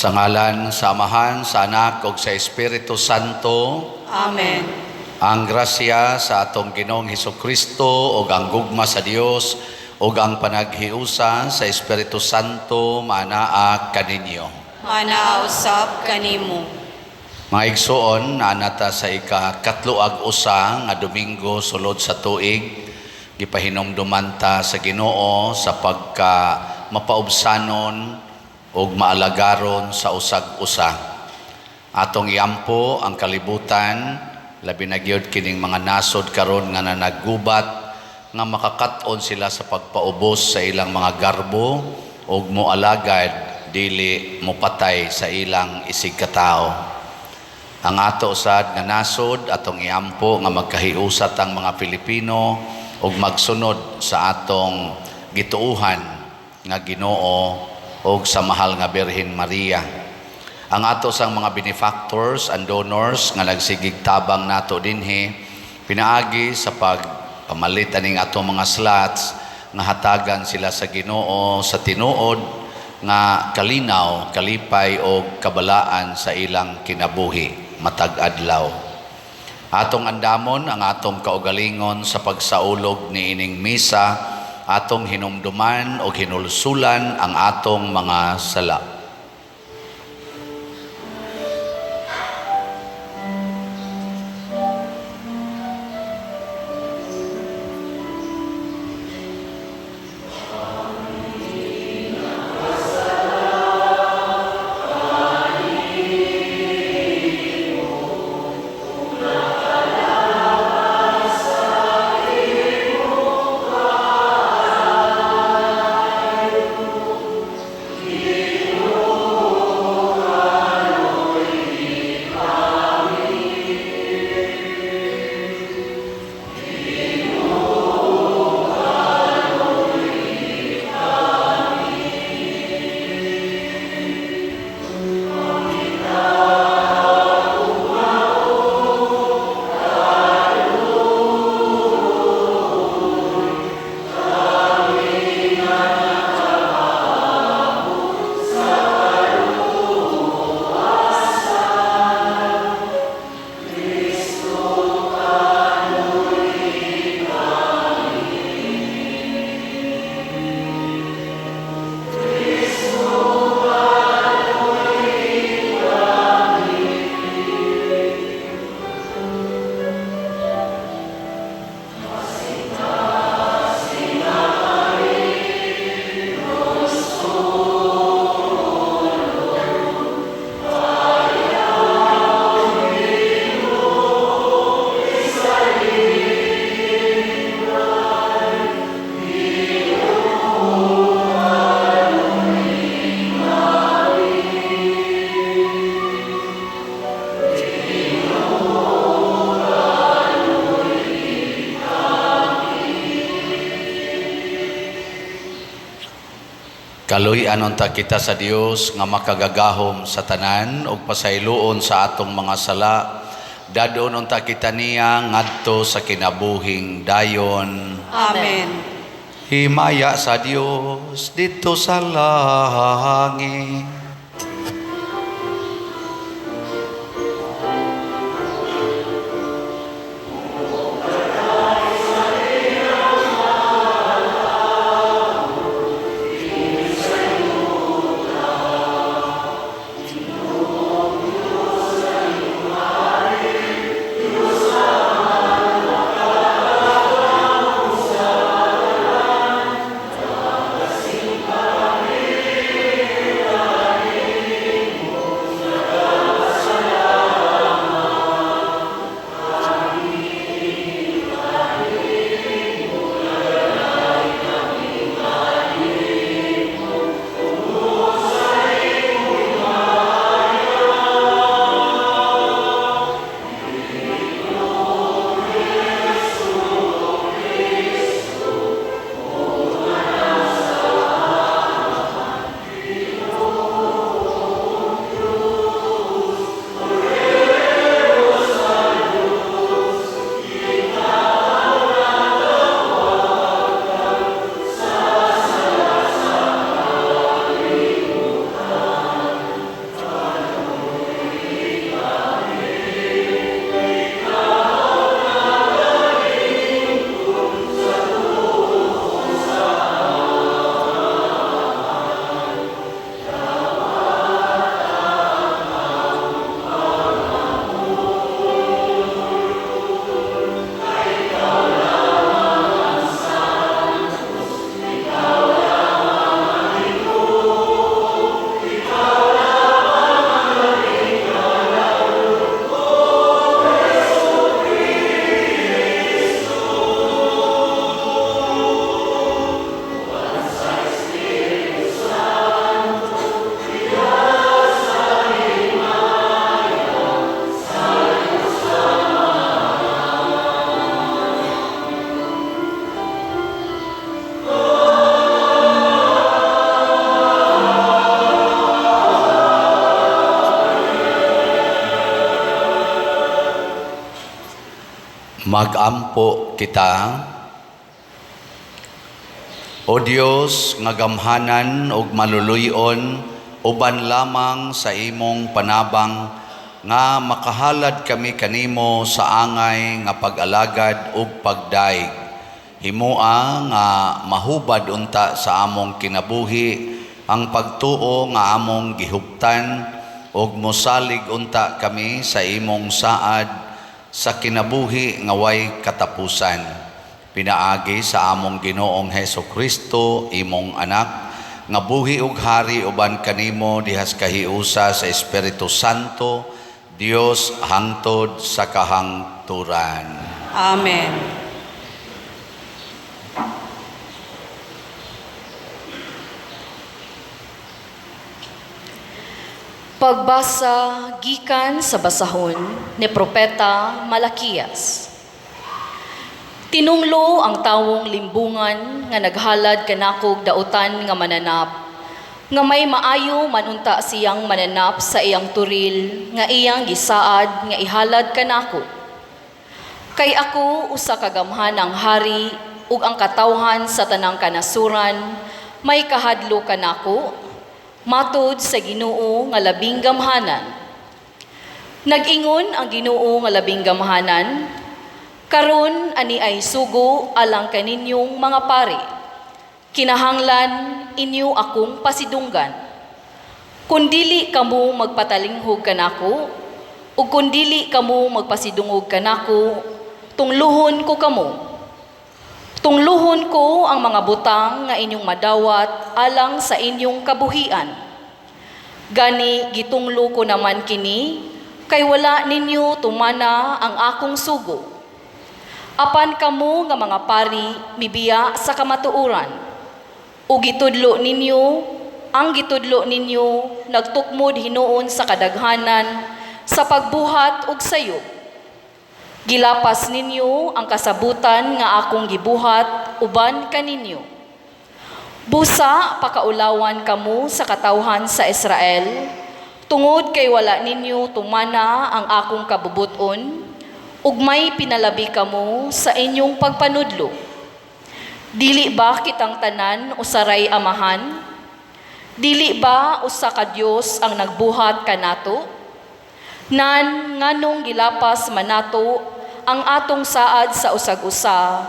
Sa ngalan sa Amahan, sa Anak ug sa Espiritu Santo. Amen. Ang grasya sa atong Ginoong Kristo ug ang gugma sa Dios ug ang panaghiusa sa Espiritu Santo manaa kaninyo. Manaa usab kanimo. Mga igsoon, naa ta sa ika-31 nga Domingo sulod sa tuig, gipahinumduman ta sa Ginoo sa pagka mapaubsanon ug maalagaron sa usag-usa. Atong iampo ang kalibutan, labi na gyud kining mga nasod karon nga nanagubat, nga makakat-on sila sa pagpaubos sa ilang mga garbo ug moalagad, dili mopatay sa ilang isigkatao. Ang ato sad nga nasod, atong iampo nga magkahiusat ang mga Pilipino ug magsunod sa atong gituuhan nga Ginoo ug sa mahal nga Birhen Maria. Ang ato sang mga benefactors and donors nga nagsigig tabang nato dinhi pinaagi sa pagpamalit aning atong mga slots, nga hatagan sila sa Ginoo sa tinuod nga kalinaw, kalipay o kabalaan sa ilang kinabuhi matag adlaw. Atong andamon ang atong kaugalingon sa pagsaulog niining misa, atong hinumduman o hinulsulan ang atong mga sala. Kaluy-an unta kita sa Dios nga makagagahom sa tanan ug pasayloon sa atong mga sala. Dadon unta kita niya ngadto sa kinabuhing dayon. Amen. Himaya sa Dios didto sa langit. Magampo kita. O Dios nga gamhanan ug maluluy-on, uban lamang sa imong panabang nga makahalad kami kanimo sa angay nga pag-alagad ug pagdayeg. Himoa nga mahubad unta sa among kinabuhi ang pagtuo nga among gihuptan ug mosalig unta kami sa imong saad sa kinabuhi nga way katapusan. Pinaagi sa among Ginoong Heso Kristo, imong anak, nga buhi ug hari uban kanimo dihas kahiusa sa Espiritu Santo, Dios hangtod sa kahangturan. Amen. Pagbasa gikan sa basahon ni Propeta Malakias. Tinunglo ang tawong limbungan nga naghalad kanakog dautan nga mananap, nga may maayo manunta siyang mananap sa iyang turil nga iyang gisaad nga ihalad kanako. Kay ako usa ka gamhanang hari ug ang katawhan sa tanang kanasuran may kahadlok kanako, matud sa Ginoo nga labing gamhanan. Nag-ingon ang Ginoo nga labing gamhanan, karon ani ay sugo alang kaninyong mga pari. Kinahanglan inyo akong pasidunggan. Kun dili kamo magpatalinghog kanako, ug kun dili kamo magpasidungog kanako, tungluhon ko kamo. Tungluhon ko ang mga butang nga inyong madawat alang sa inyong kabuhian. Gani gitunglo ko naman kini, kay wala ninyo tumana ang akong sugo. Apan kamo nga mga pari mibiya sa kamatuoran. O gitudlo ninyo, ang gitudlo ninyo nagtukmod hinuon sa kadaghanan sa pagbuhat og sayop. Gilapas ninyo ang kasabutan nga akong gibuhat uban kaninyo. Busa pakaulawan kamo sa katawhan sa Israel, tungod kay wala ninyo tumana ang akong kabubuton, ug may pinalabi kamo sa inyong pagpanudlo. Dili ba kitang tanan usaray amahan? Dili ba usa ka Dios ang nagbuhat kanato? Nan nganong gilapas manato ang atong saad sa usag-usa,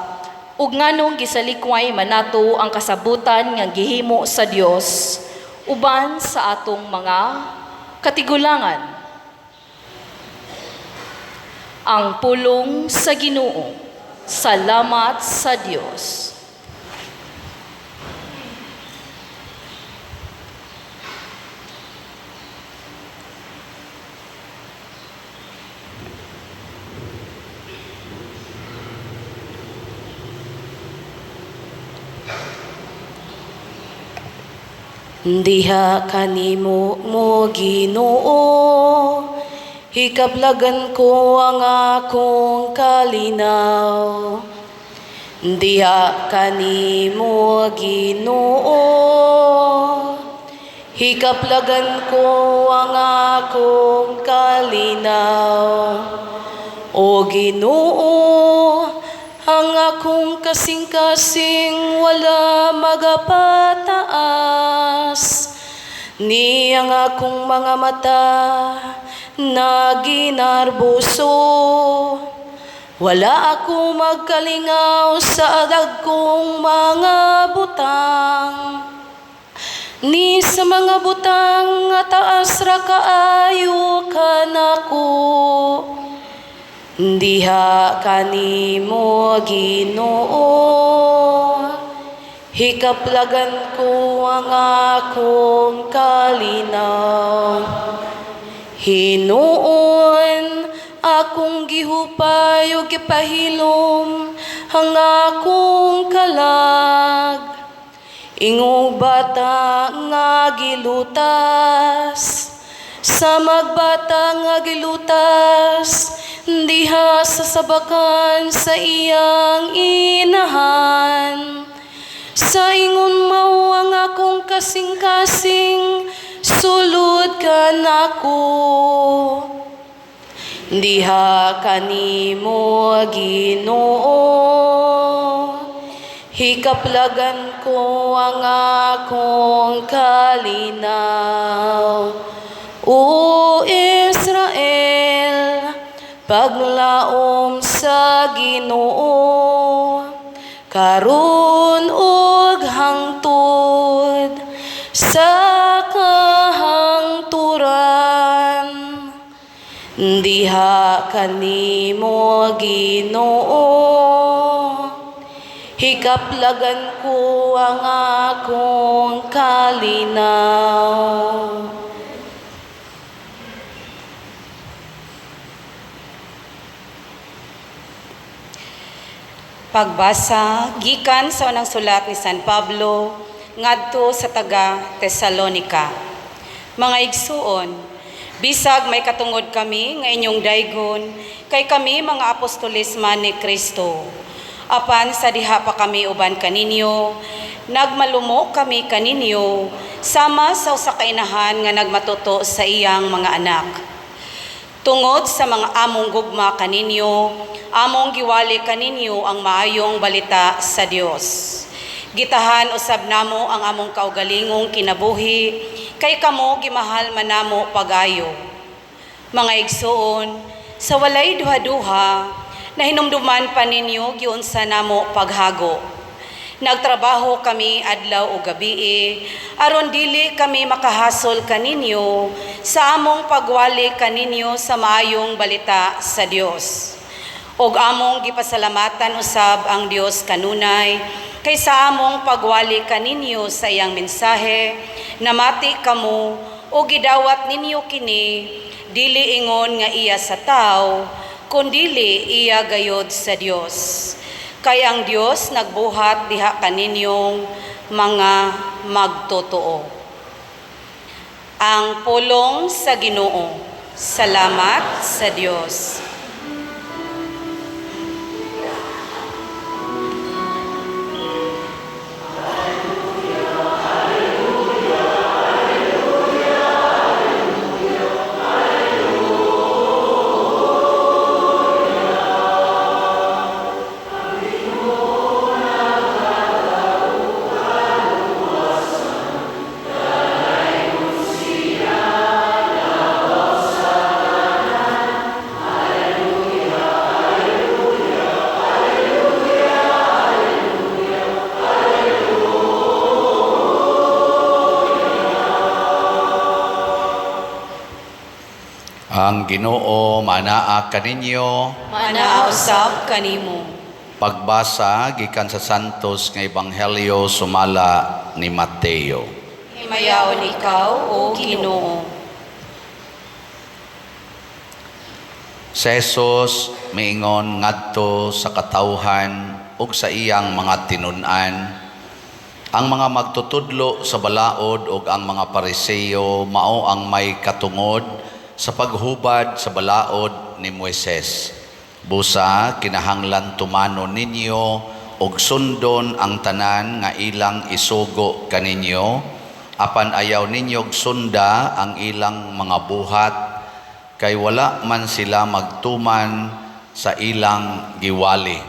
ug nganong gisalikway manato ang kasabutan nga gihimo sa Dios uban sa atong mga katigulangan. Ang pulong sa Ginoo. Salamat sa Dios. Diha kanimo mo Ginoo, hikablagan ko ang akong kalinaw. Diha kanimo Ginoo, hikaplagan ko ang akong kalinaw. O Ginoo, ang akong kasing-kasing wala magapataas, ni ang akong mga mata naginarboso. Wala ako magkalingaw sa dagkong mga butang, ni sa mga butang nga taas ra kaayo kanako. Diha kanimo Ginoo, hikaplagan ko ang akong kalinaw. Hinuon akong gihupay ug gipahilom ang akong kalag. Ingog bata nga gilutas, sa magbata nga gilutas, diha sa sabakan sa iyang inahan. Sa ingon mao ang akong kasing-kasing, sulod kanako. Diha kanimo, Ginoo, hikaplagan ko ang akong kalinaw. O Israel, paglaom sa Ginoo, karon ug hangtod sa kahangturan. Diha kanimo, Ginoo, hikaplagan ko ang akong kalinaw. Pagbasa gikan sa unang sulat ni San Pablo ngadto sa taga Tesalonika. Mga igsuon, bisag may katungod kami nga inyong daygon, kay kami mga apostoles man ni Kristo. Apan sa diha pa kami uban kaninyo, nagmalumo kami kaninyo sama sa usa ka inahan nga nagmatuto sa iyang mga anak. Tungod sa mga among gugma kaninyo, among giwali kaninyo ang maayong balita sa Dios. Gitahan usab namo ang among kaugalingong kinabuhi, kay kamo gimahal man namo pag-ayo. Mga igsuon, sa walay duha-duha, nahinumduman pa ninyo giunsa namo paghago. Nagtrabaho kami adlaw o gabii, aron dili kami makahasol kaninyo sa among pagwali kaninyo sa maayong balita sa Dios. Og among gipasalamatan usab ang Dios kanunay kay sa among pagwali kaninyo sa iyang mensahe, namati kamo o gidawat ninyo kini, dili ingon nga iya sa tawo, kundili iya gayod sa Dios. Kay ang Dios nagbuhat diha kaninyong mga magtotoo. Ang pulong sa Ginoo. Salamat sa Dios. Ang Ginoo manaa kaninyo. Manaa usab kanimo. Pagbasa gikan sa Santos nga Ebanghelyo sumala ni Mateo. Himayaon ikaw, o Ginoo. Si Jesus miingon ngadto sa katawhan ug sa iyang mga tinun-an. Ang mga magtutudlo sa balaod ug ang mga Pariseo mao ang may katungod sa paghubad sa balaod ni Moises. Busa kinahanglan tumanon ninyo ug sundon ang tanan nga ilang isugo kaninyo, apan ayaw ninyog sunda ang ilang mga buhat, kay wala man sila magtuman sa ilang giwali.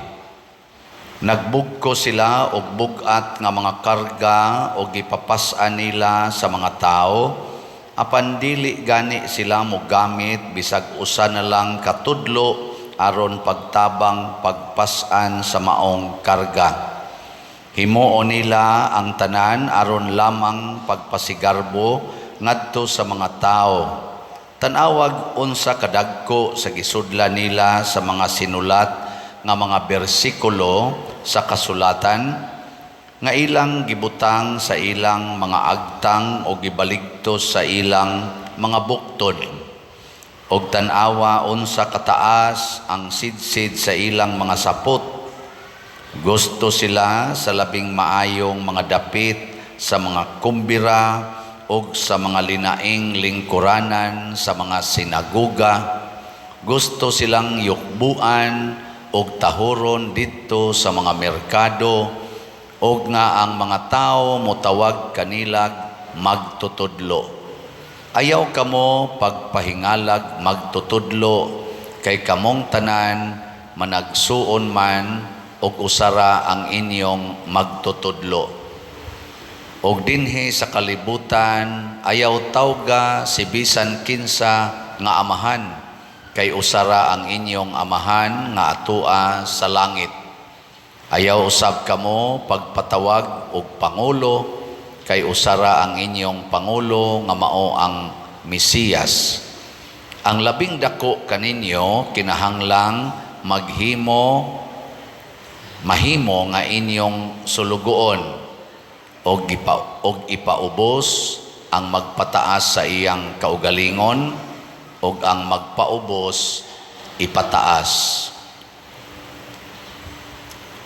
Nagbugko sila og bug-at nga mga karga og gipapas-an nila sa mga tawo, apan dili gani sila mogamit bisag usa na lang katudlo aron pagtabang pagpas-an sa maong karga. Himuon nila ang tanan aron lamang pagpasigarbo ngadto sa mga tawo. Tan-awag unsa kadagko sa gisudla nila sa mga sinulat nga mga bersikulo sa kasulatan nga ilang gibutang sa ilang mga agtang o gibaligtos sa ilang mga buktod. Og tan-awa unsa kataas ang sidsid sa ilang mga sapot. Gusto sila sa labing maayong mga dapit sa mga kumbira og sa mga linaing lingkuranan sa mga sinagoga. Gusto silang yukbuan og tahuron didto sa mga merkado, og nga ang mga tao motawag kanilag magtutudlo. Ayaw kamo pagpahingalag magtutudlo, Kay kamong tanan managsuon man og usara ang inyong magtutudlo. Og dinhi sa kalibutan ayaw tawga si bisan kinsa nga amahan, kay usara ang inyong amahan nga atoa sa langit. Ayaw usab kamo pagpatawag og pangulo, kay usara ang inyong pangulo nga mao ang Mesiyas. Ang labing dako kaninyo kinahanglang maghimo mahimo nga inyong sulugoon, og ipaubos ang magpataas sa iyang kaugalingon, og ang magpaubos ipataas.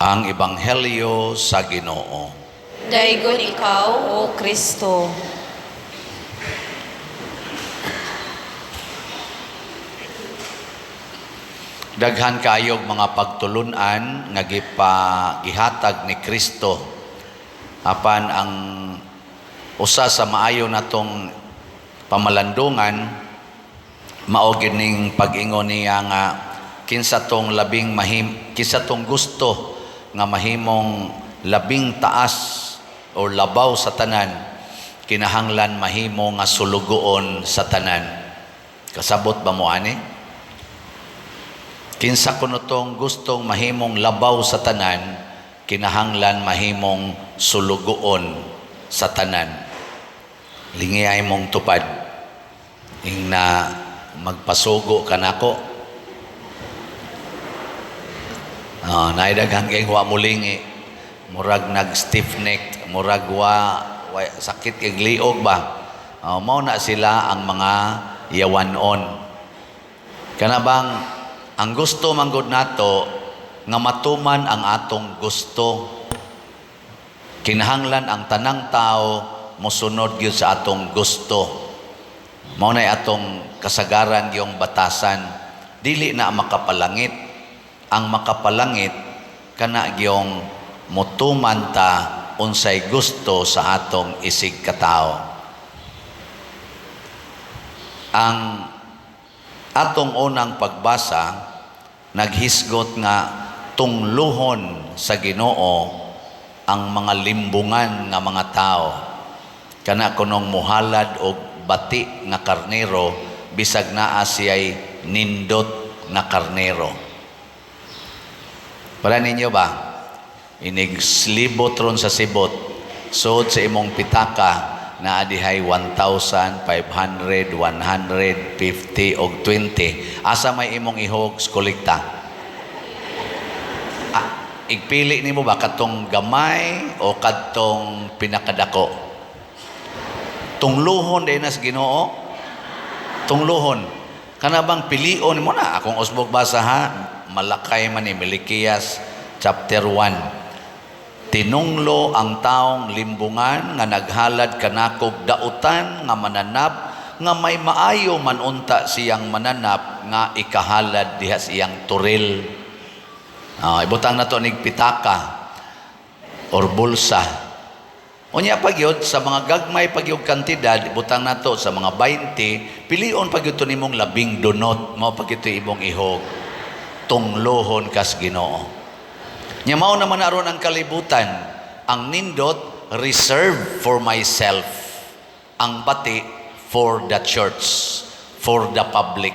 Ang Ebanghelyo sa Ginoo. Daygon ikaw, O Kristo. Daghan kayog mga pagtulunan nga gihatag ni Kristo. Apan ang usa sa maayo natong pamalandungan mao gyud ning pag-ingon niya nga kinsa tong labing mahim, kinsa tong gusto nga mahimong labing taas o labaw sa tanan, kinahanglan mahimo nga sulugoon sa tanan. Kasabot ba mo ani? Kinsa kuno tong gustong mahimong labaw sa tanan, kinahanglan mahimong sulugoon sa tanan. Lingiyay mong tupad. Ing na magpasugo ka nako. Oh, naidaghang kay wa mulingi. Murag nag stiff neck, murag wa sakit kay liog ba. Oh, mao na sila ang mga yawanon. Kana bang ang gusto manggod nato nga matuman ang atong gusto. Kinahanglan ang tanang tao mosunod gyud sa atong gusto. Mao nay atong kasagaran gyung batasan. Dili na makapalangit. Ang makapalangit kana gyung motuman ta unsay gusto sa atong isig katao. Ang atong unang pagbasa naghisgot nga tungluhon sa Ginoo ang mga limbungan nga mga tao. Kana kunong muhalad og bati nga karnero bisag naa siya'y nindot nga karnero. Para ninyo ba? Inig slibot ron sa sibot, sud sa imong pitaka naa dihay 1,500, 150 og 20. Asa may imong ihog kolekta? Igpili nimo ba katong gamay o kadtong pinakadako? Tungluhon din na sa Ginoo. Tungluhon. Kana bang pilion mo na? Akong usbog basa ha, Malakay man ni Milikiyas chapter 1. Tinunglo ang taong limbungan nga naghalad kanakog dautan nga mananap nga may maayo man unta siyang mananap nga ikahalad diha sa iyang turil. Ibutang na to nig pitaka or bulsa. Unya pagyud sa mga gagmay pagyud kantidad, ibutang nato sa mga 20, pilion pagyud to nimong labing dunot, mao pagyud to imong ihog. Tunglohon kas Ginoo. Nya mao naman aron ang kalibutan, ang nindot reserved for myself, ang bati for the church, for the public.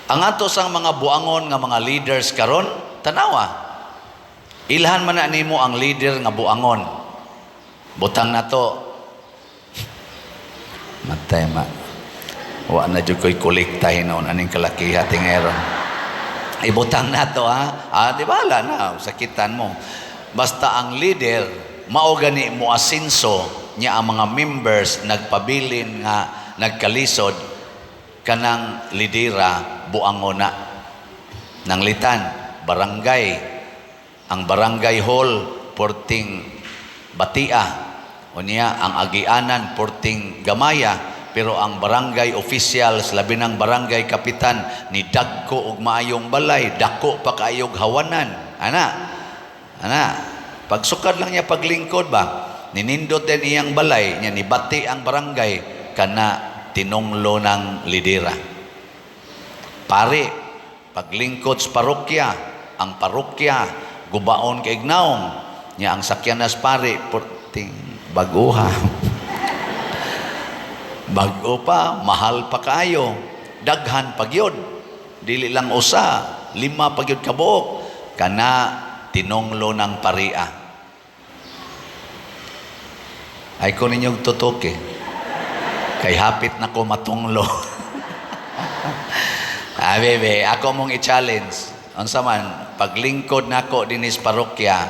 Ang ato sang mga buangon nga mga leaders karon, tanawa. Ilhan man na nimo ang leader nga buangon. Butang na to. Matay ma. Wa na jud ko'y kolekta hinon aning kalakiha tingero. Ibutang na to ha. Di ba na sakitan mo. Basta ang leader mao gani mo asinso niya ang mga members nagpabilin nga nagkalisod kanang lidera buangon na. Nanglitan barangay, ang barangay hall porting Batia, unya ang agianan porting Gamaya, pero ang barangay officials labi ng barangay kapitan ni dagko og maayong balay, dako pa kaayog hawanan. Ana, ana, pagsukad lang niya paglingkod ba, ninindot din iyang balay niya, nibati ang barangay, kana tinunglo ng lidera. Pari, paglingkod sa parokya, ang parokya gubaon kay nawong nya, ang sakyanas pari porting baguha. Bag-o pa, mahal pa kaayo, daghan pa gyud. Dili lang usa, lima pa gyud kabuok. Kana tinunglo ng paria. Ay ko ninyong tutok eh. Kay hapit na ko matunglo. Ah, bebe, ako mong i-challenge. Unsa man, paglingkod nako dinis parokya,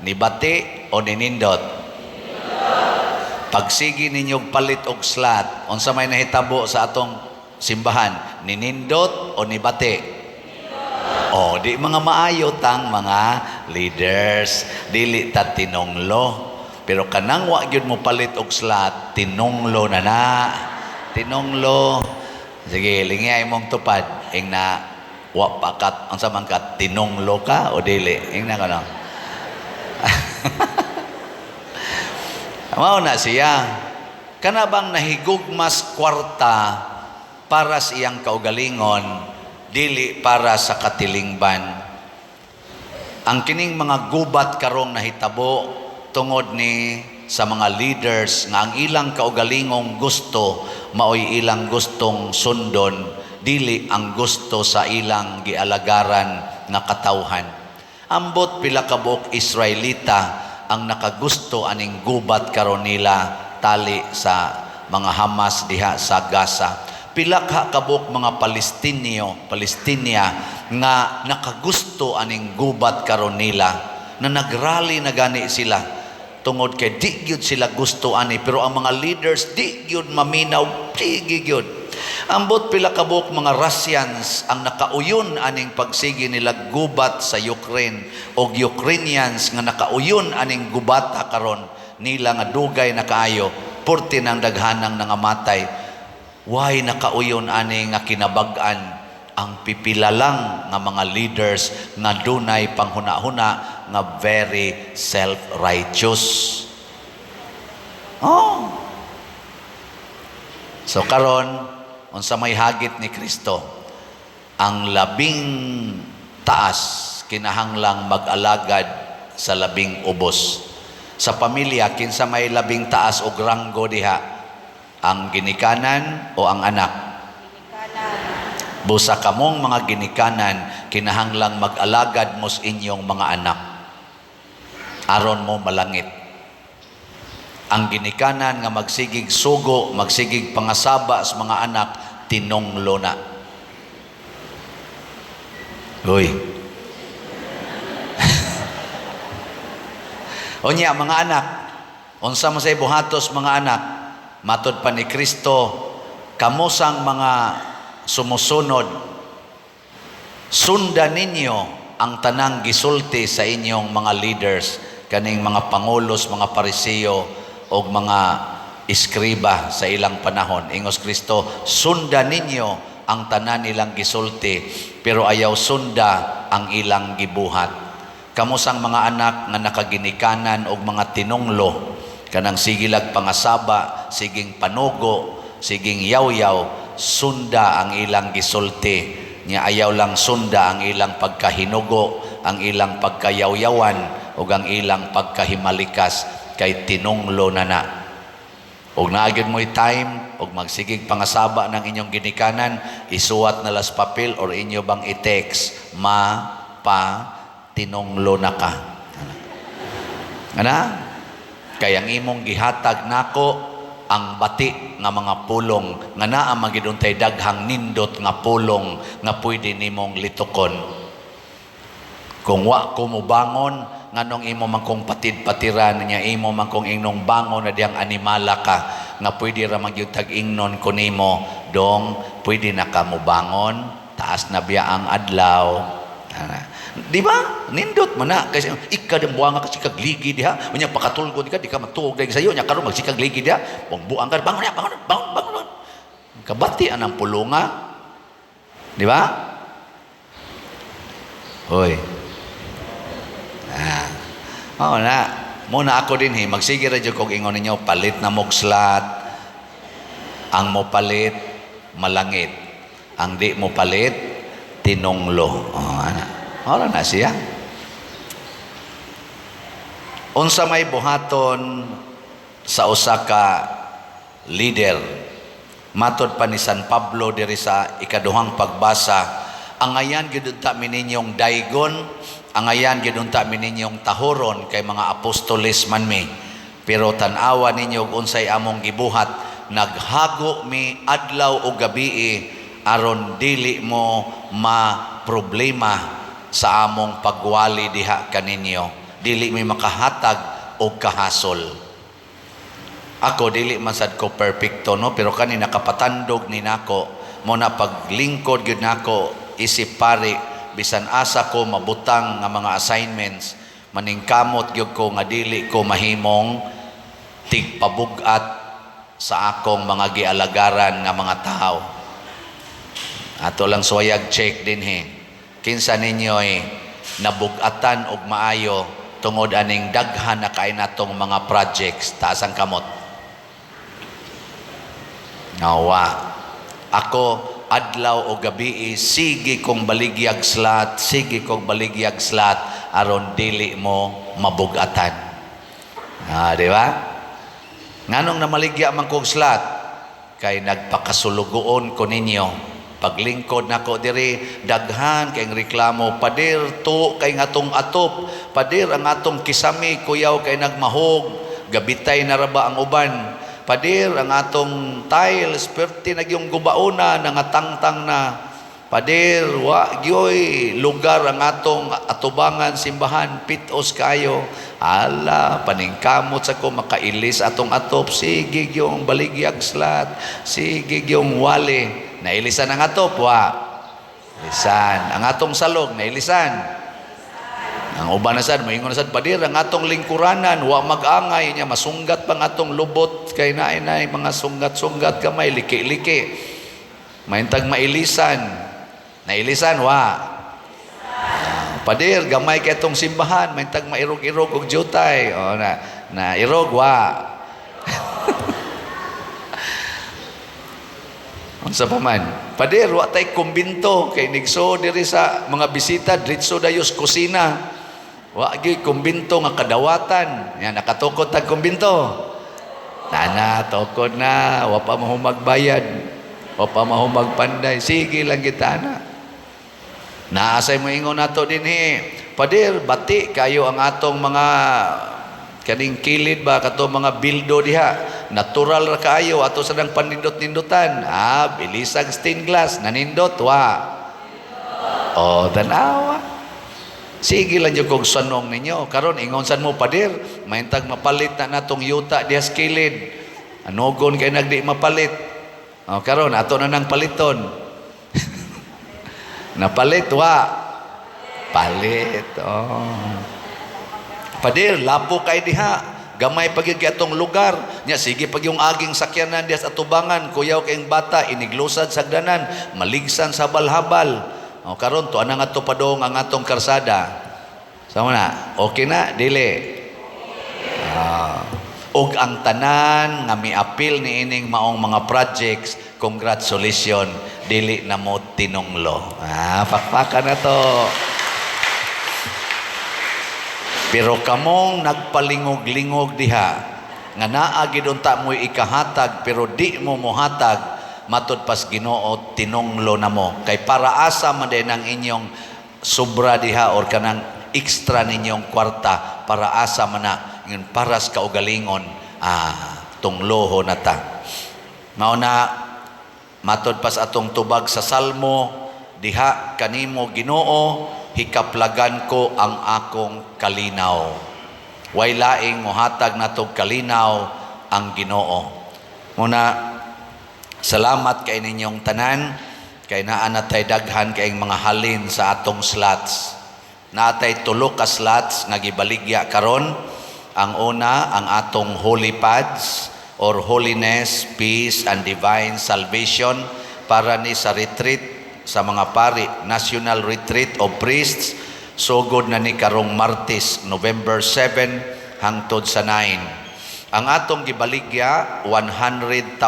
nibati o ninindot? Pagsigi ninyong palit og slot, unsa may nahitabo sa atong simbahan, ninindot o nibati? O, di mga maayo tang mga leaders, dili ta tinunglo. Pero kanang wa gyud mo palit og slot, tinunglo na na. Tinunglo. Sige, lingay mong tupad. Ing na wa pa kat, unsa man ka, tinunglo ka o dili? Ing na ka no. Mao na siya. Kana bang nahigugmas kwarta para sa iyang kaugalingon, dili para sa katilingban? Ang kining mga gubat karong nahitabo tungod ni sa mga leaders nga ang ilang kaugalingong gusto maoy ilang gustong sundon, dili ang gusto sa ilang gialagaran nga katawhan. Ambot pila ka buok Israelita ang nakagusto aning gubat karon nila tali sa mga Hamas diha sa Gaza. Pila ka kabuok mga Palestinio, Palestinia nga nakagusto aning gubat karon nila, na nagrally na gani sila tungod kay di gyud sila gusto ani, pero ang mga leaders di gyud maminaw, di gyud. Ambot pila kabuok mga Russians ang nakauyon aning pagsigi nila gubat sa Ukraine, og Ukrainians nga nakauyon aning gubata karon nila nga dugay na kaayo, purti ng daghanang nangamatay. Why nakauyon ani nga kinabag-an ang pipila lang nga mga leaders nga dunay panghuna-huna nga very self-righteous? Oh. So karon, unsa may hagit ni Kristo? Ang labing taas kinahanglang mag-alagad sa labing ubos. Sa pamilya, kinsa may labing taas og ranggo diha? Ang ginikanan o ang anak? Busa kamong mga ginikanan, kinahanglang mag-alagad mo sa inyong mga anak aron mo malangit. Ang ginikanan nga magsigig sugo, magsigig pangasaba sa mga anak, tinunglo na. Uy. Unya, mga anak, unsa man say buhatos mga anak, matod pa ni Kristo, kamusang mga sumusunod, sundan ninyo ang tanang gisulti sa inyong mga leaders, kaning mga pangulos, mga Pariseo og mga eskriba sa ilang panahon. Ingos Kristo, sundan ninyo ang tanan nilang gisulti, pero ayaw sunda ang ilang gibuhat. Kamusang mga anak nga nakaginikanan og mga tinunglo, kanang sigilag pangasaba, siging panugo, siging yaw-yaw, sunda ang ilang gisulti. Nya ayaw lang sunda ang ilang pagkahinugo, ang ilang pagkayawyawan, ug ang ilang pagkahimalikas, kay tinunglo na na. Og naagid mo'y time, og magsigig pangasaba ng inyong ginikanan, isuwat na las papel or inyo bang i-text, ma, pa, tinunglo na ka. Ana? Kay ang imong gihatag nako ang bati nga mga pulong nga naa magiduntay daghang nindot nga pulong nga pwede nimong litukon. Kung wa ko mobangon, nganong imo man kong patid-patiran niya, imo man kong ingnong bangon na diyang animala ka nga pwede ra magyud tag ingnon ko nimo, dong pwede na ka mobangon, taas na biya ang adlaw. Ana. Di ba? Nindot man na kasi ika din buanga ka sikag ligi diha, unya pakatulgo di ka, di ka matuog dahil sayo, nya karon magsikag ligi diha, buang buang ka, bangon na, bangon, bangon, bangon. Kabati anang pulunga. Di ba? Hoy. Ah. Oo na. Muna ako din he, magsige ra jud kog ingon ninyo, palit na mog slot. Ang mo palit, malangit. Ang di mo palit, Tinunglo. Oh, ana. Ora na siya. Unsa may buhaton sa usa ka leader? Matod pa ni San Pablo diri sa ikaduhang pagbasa, angayan gyud unta mi ninyong daygon, angayan gyud unta mi ninyong tahoron kay mga apostoles man mi. Pero tan-awa ninyo og unsay among gibuhat, naghago mi adlaw ug gabii aron dili mo ma problema sa among pagwali diha kaninyo. Dili mi makahatag og kahasol. Ako dili man sad ko perfecto, no, pero kani nakapatandog ni nako mo na paglingkod gyud nako isip pari, bisan asa ko mabutang nga mga assignments, maningkamot gyud ko nga dili ko mahimong tigpabug-at sa akong mga gialagaran nga mga tao. Ato lang suwayag check dinhi. Kinsa ninyo'y nabugatan og maayo tungod aning daghan na kay natong mga projects? Taas ang kamot. Nawa. Ako adlaw o gabi, sige kong baligyag slot, sige kong baligyag slot aron dili mo mabugatan. Ah, di ba? Nganong namaligya man kog slot? Kay nagpakasulugoon ko ninyo. Paglingkod nako diri, daghan kay reklamo, "Pader, to kay ngatong atop. Pader, ang atong kisame kuyaw kay nagmahog, gabitay na ra ba ang uban. Pader, ang atong tiles perti nagyong gubaona, nangatangtang na. Pader, wa gyoy lugar ang atong atubangan simbahan, pitos kayo." Ala, paningkamot sa ko makailis atong atop, sige gyong baligyag slot, sige gyong wali. Nailisan ang atop, wa? Ilisan. Ang atong salog, nailisan. Ang uban na sad, moingon na sad, "Pader, ang atong lingkuranan, wa mag-angay niya, masunggat pang atong lubot, kay naay nay mga sunggat-sunggat kamay, liki-liki." Mahintag mailisan. Nailisan, wa? Ah, "Pader, gamay kay atong simbahan, mahintag mairog-irog og jutay." O na, na irog, wa? Unsa pa man? "Pader, wa tay kumbinto kay nigso diri sa mga bisita, diretso dayos kusina. Wa gyud kumbinto nga kadawatan." Yan, nakatukod tag kumbinto. Nana, tukod na, wa pa mahumagbayad. Wa pa mahumagpanday. Sige lang kita na. Naasay mo ingon nato dinhi, "Pader, bati kayo ang atong mga kaning kilid ba, kato mga bildo diha. Natural ra kaayo ato sa nang panindot-nindutan." Ah, bilisag stained glass, nanindot, wa? Oh, tanawa. Sige lang yung kog sanong ninyo. Karon ingon san mo, "Pader, mahintag mapalit na natong yuta diha sa kilid. Anugon kay nagdi mapalit." Oh, karon ato na nang paliton. Napalit, wa? Palit. Oh. "Pader, lapo kay diha. Gamay pag yung atong lugar. Nya sige pag yung aging sakyanan diha sa atubangan, kuyaw kayong bata, iniglusad sa sagdanan, maligsan sa habal-habal." O karon to anang ato padong ang atong karsada. Sama na, okay na, dili? Ah. Og ang tanan nga miapil ni ining maong mga projects, congratulations, dili na mo tinunglo. Ah, pakpakan na to. Pero kamong nagpalingog-lingog diha, nga naa gid unta mo'y ikahatag pero di mo mohatag, matud pas Ginoo tinunglo na mo. Kay para asa man din ang inyong sobra diha or kanang extra ninyong kwarta, para asa man na ingon paras kaugalingon, ah, tungloho na ta. Mao na matod pas atong tubag sa Salmo, diha kanimo, Ginoo, hikaplagan ko ang akong kalinaw. Way laing mohatag natog kalinaw ang Ginoo. Muna salamat kay ninyong tanan kay naa na tay daghan kayong mga halin sa atong slots. Naatay tulo ka slots nga gibaligya karon. Ang una, ang atong holy pads or holiness, peace and divine salvation para ni sa retreat sa mga pari, National Retreat of Priests, sugod na ni karong Martes, November 7 hangtod sa 9. Ang atong gibaligya, 100,000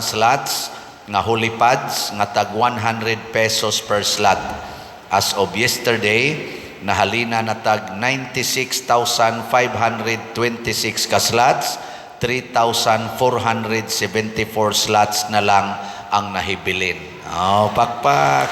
slots nga holy pads nga tag 100 pesos per slot. As of yesterday, nahalina na tag 96,526 ka slots, 3,474 slots na lang ang nahibilin. Oh, pakpak.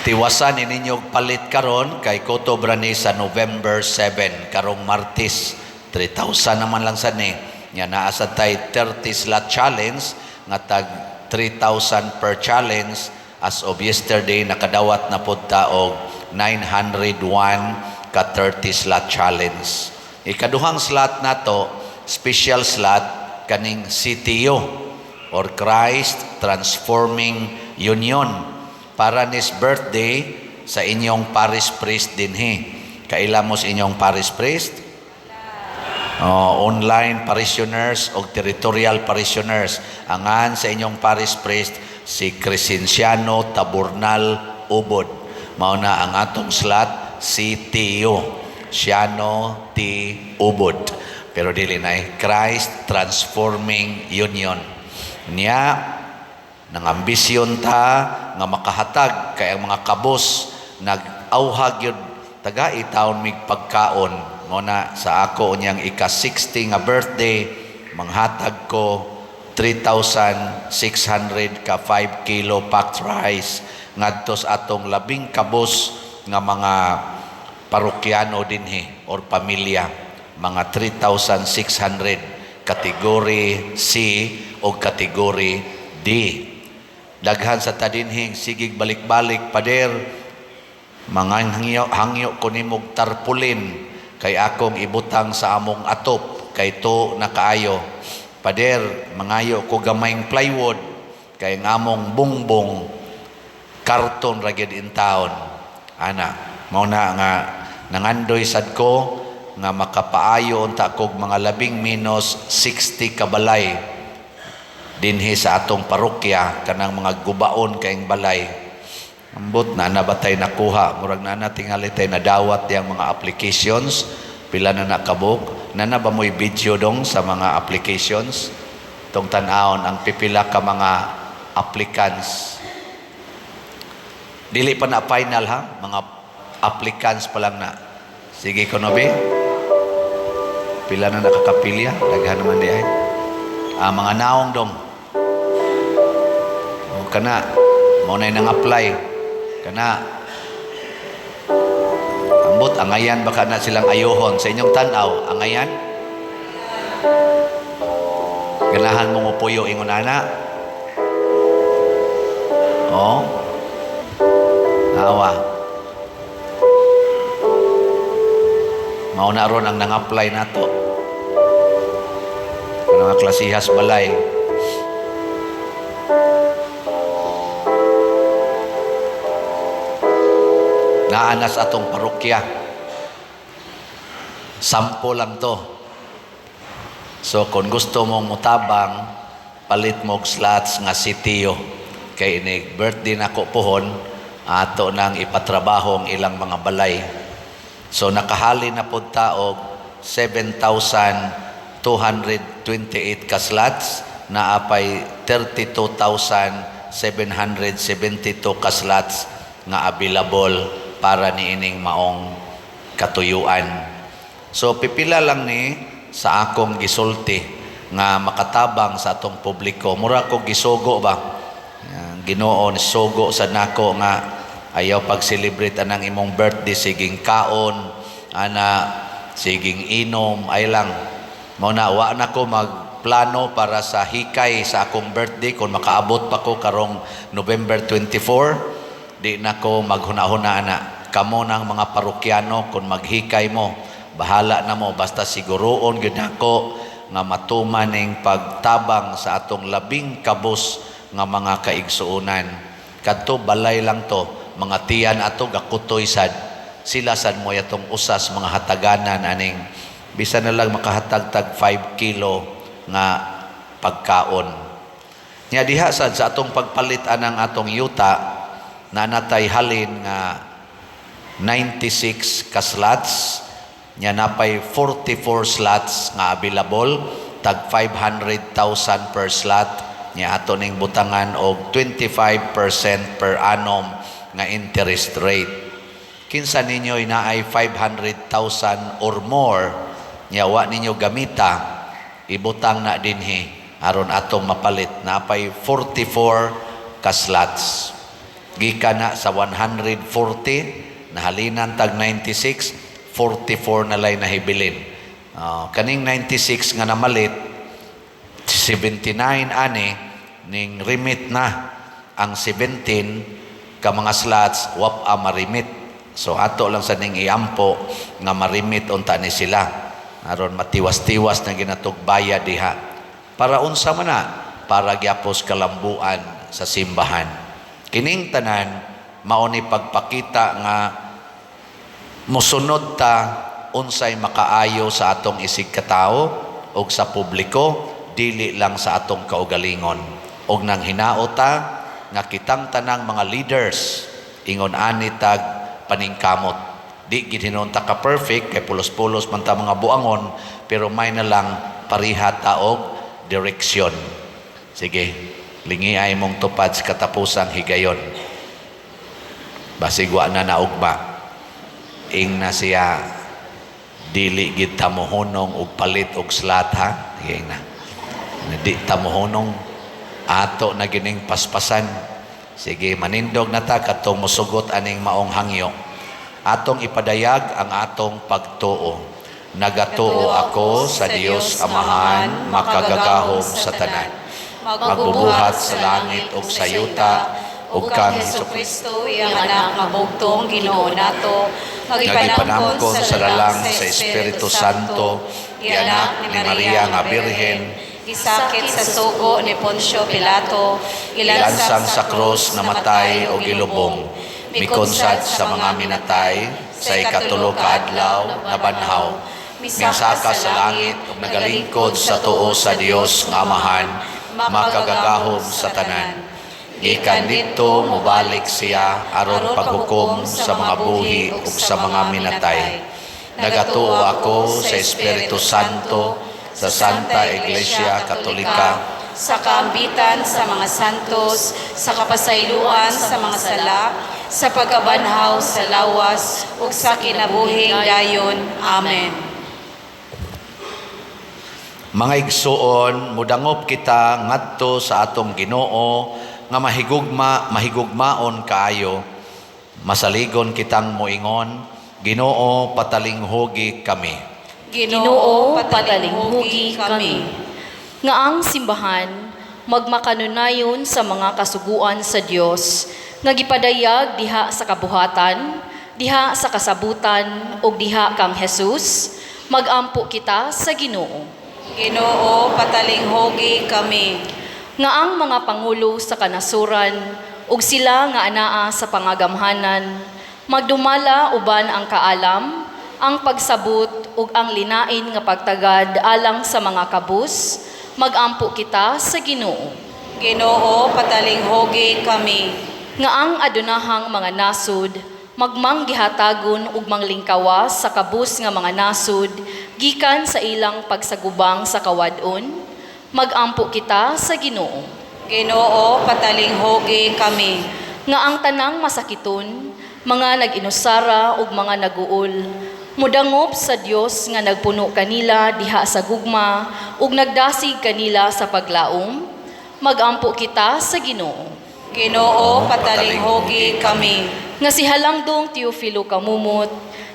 Tiwasan ninyo palit karon kay kotobra ni sa November 7 karong Martes. 3,000 naman lang sad ni. Nya naa sad tay 30 slot challenge nga tag 3,000 per challenge. As of yesterday, nakadawat na pud ta og 901 ka 30 slot challenge. Ikaduhang slot nato, special slot kaning CTU or Christ Transforming Union, para nis birthday sa inyong parish priest dinhi. Kaila mo sa inyong parish priest? Oh, online parishioners o territorial parishioners. Angan sa inyong parish priest si Crescenciano Taburnal Ubod. Mao na ang atong slot CTU, Ciano T. Ubod. Pero dili na Christ Transforming Union. Niya nang ambisyon ta nga makahatag kay ang mga kabos nag-auhag yun taga taon mig pagkaon. Mo na sa ako unyang ika-60 nga birthday, manghatag ko 3,600 ka 5 kilo packed rice ngadto sa atong labing kabos nga mga parokyano dinhi or pamilya, mga 3,600 kategory C o kategory D. Daghan sa tadinhing sigig balik-balik, "Pader, mga hangyo, hangyo ko nimog tarpaulin kay akong ibutang sa among atop kay to nakaayo. Pader, mangayo ko gamayng plywood kay ang among bungbong karton ra gyud in town." Ana, mao na nga nangandoy sad ko nga makapaayo unta kog mga labing minus 60 ka balay dinhi sa atong parokya, kanang mga gubaon kaing balay. Ambot na nabatay nakuha, murag na na tingali tay nadawat diyang mga applications. Pila na nakabuk na na ba mo'y video dong sa mga applications tong tan-awon ang pipila ka mga applicants? Dili pa na final ha, mga applicants pa lang na. Sige kuno be, pila na nakakapilya? Daghan naman di ay. Ah, mga naong dong. O, kana mao na nang apply kana. Ambot, angayan baka na silang ayuhon sa inyong tan-aw. Angayan, ganahan mo mopuyo ingon ana? Oh, awa, mao na ron ang nang-apply nato, mga klasihas balay. Naanas atong parokya. Sampo lang to. So kung gusto mong mutabang, palit mo og slots nga sitiyo. Kay inig birthday nako pohon, ato nang ipatrabaho ang ilang mga balay. So nakahali na pod ta og 7,228 ka slots, naapay 32,772 ka slots nga available para niining maong katuyuan. So pipila lang ni sa akong gisulti nga makatabang sa atong publiko. Mura ko gisugo ba? Ginoo ni sugo sa nako nga ayaw pag-celebrate anang imong birthday siging kaon, ana siging inom ay lang. Mao na wa na ko magplano para sa hikay sa akong birthday kung makaabot pa ko karong November 24, di na ko maghuna-huna ana. Kamo ng mga parokyano, kung maghikay mo, bahala na mo, basta siguroon gyud nako nga matuman ning pagtabang sa atong labing kabus nga mga kaigsuonan. Kadto balay lang to, mga tiyan ato gakutoy sad. Sila sad mo atong usas mga hataganan aning bisan na lang makahatag tag 5 kilo nga pagkaon. Nya diha sad sa atong pagpalit anang atong yuta, na natay halin nga 96 ka slots, nya napay 44 slots nga available, tag 500,000 per slot. Nya ato ning butangan og 25% per annum nga interest rate. Kinsa ninyo naay 500,000 or more nya wa ninyo gamita, ibutang na dinhi aron atong mapalit. Napay 44 ka slots. Gikan na sa 140, nahalinan tag 96, 44 na lay nahibilin. Kaning 96 nga namalit, 79 ani ning remit na. Ang 17 ka mga slots wa pa marimit. So ato lang sa ning iampo nga marimit unta ni sila aron matiwas-tiwas na ginatugbaya diha. Para unsa man na? Para gyapos kalambuan sa simbahan. Kining tanan mao ni pagpakita nga mosunod ta unsay makaayo sa atong isig katawo og sa publiko, dili lang sa atong kaugalingon. Og nang hinaot ta nga kitang tanang mga leaders ingon ani tag paningkamot. Di gid hinuon ta ka perfect kay pulos-pulos man ta mga buangon, pero may na lang pariha ta og direksyon. Sige, lingiay mong tupad sa katapusang higayon. Basig wa na naugma. Ing na siya, dili gid ta mohunong og palit og slot, ha. Sige na. Di ta mohunong, ato na gining paspasan. Sige, manindog na ta kadtong mosugot aning maong hangyo. Atong ipadayag ang atong pagtuo. Nagatuo ako sa Dios Amahan, makagagahom sa tanan, magbubuhat sa langit ug sa yuta, ug kang Hesus Kristo, iyang anak nga bugtong Ginoo nato, nga gipanangkon sa lalang sa Espiritu Santo, gianak ni Maria nga Birhen, gisakit sa sugo ni Poncio Pilato, gilansang sa krus, namatay o gilubong, mikonsad sa mga minatay, sa ikatulo ka adlaw nabanhaw, minsaka sa langit ug nagalingkod sa tuo sa Dios nga Amahan, makagagahom sa tanan. Gikan didto mobalik siya aron paghukom sa mga buhi ug sa mga minatay. Nagatuo ako sa Espiritu Santo, sa Santa Iglesia Katolika, sa kaambitan sa mga santos, sa kapasayloan sa mga sala, sa pagkabanhaw sa lawas, ug sa kinabuhing dayon. Amen. Mga igsuon, mudangop kita ngadto sa atong Ginoo nga mahigugma, mahigugmaon kaayo. Masaligon kitang moingon, "Ginoo, patalinghugi kami." Ginoo, patalinghugi kami. Nga ang simbahan magmakanunayon sa mga kasuguan sa Dios nga gipadayag diha sa kabuhatan, diha sa kasabutan ug diha kang Jesus, magampo kita sa Ginoo. Ginoo, patalinghugi kami. Nga ang mga pangulo sa kanasuran ug sila nga anaa sa pangagamhanan magdumala uban ang kaalam, ang pagsabot ug ang linain nga pagtagad alang sa mga kabus, magampo kita sa Ginoo. Ginoo, patalinghugi kami. Nga ang adunahang mga nasud magmanggihatagon ug manglingkawas sa kabus nga mga nasud gikan sa ilang pagsagubang sa kawad-on, magampo kita sa Ginoo. Ginoo, patalinghugi kami. Nga ang tanang masakiton, mga nag-inusara ug mga naguol, mudangop sa Dios nga nagpuno kanila diha sa gugma ug nagdasig kanila sa paglaom, magampo kita sa Ginoo. Ginoo, patalinghugi kami. Nga si Halangdong Teofilo Camomot,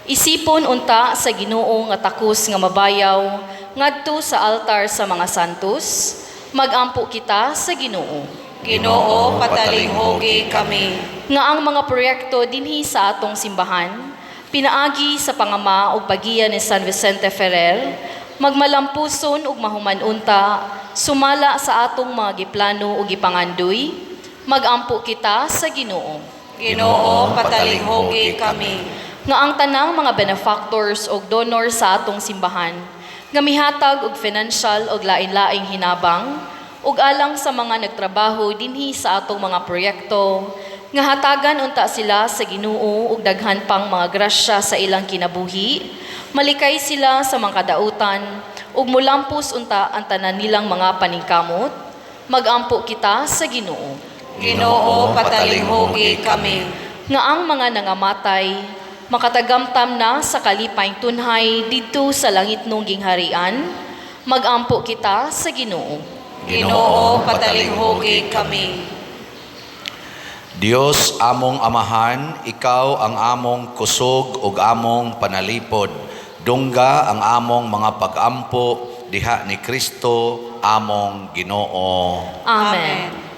isipon unta sa Ginoo nga takos nga mabayaw ngadto sa altar sa mga santos, magampo kita sa Ginoo. Ginoo, patalinghugi kami. Nga ang mga proyekto dinhi sa atong simbahan, pinaagi sa pangama ug pagiya ni San Vicente Ferrer, magmalampuson ug mahuman unta sumala sa atong mga giplano ug gipangandoy, magampo kita sa Ginoo. Ginoo, patalinghugi kami. Nga ang tanang mga benefactors ug donor sa atong simbahan nga mihatag og financial ug lain-laing hinabang ug alang sa mga nagtrabaho dinhi sa atong mga proyekto, nga hatagan unta sila sa Ginoo og daghan pang mga grasya sa ilang kinabuhi, malikay sila sa mga kadautan ug mulampos unta ang tanan nilang mga paningkamot, Magampo kita sa Ginoo. Ginoo, patalinghugi kami. Nga ang mga nangamatay makatagamtam na sa kalipay tunhay didto sa langitnong gingharian. Magampo kita sa Ginoo. Ginoo, patalinghugi kami. Dios among Amahan, ikaw ang among kusog ug among panalipod. Dungga ang among mga pagampo diha ni Kristo among Ginoo. Amen.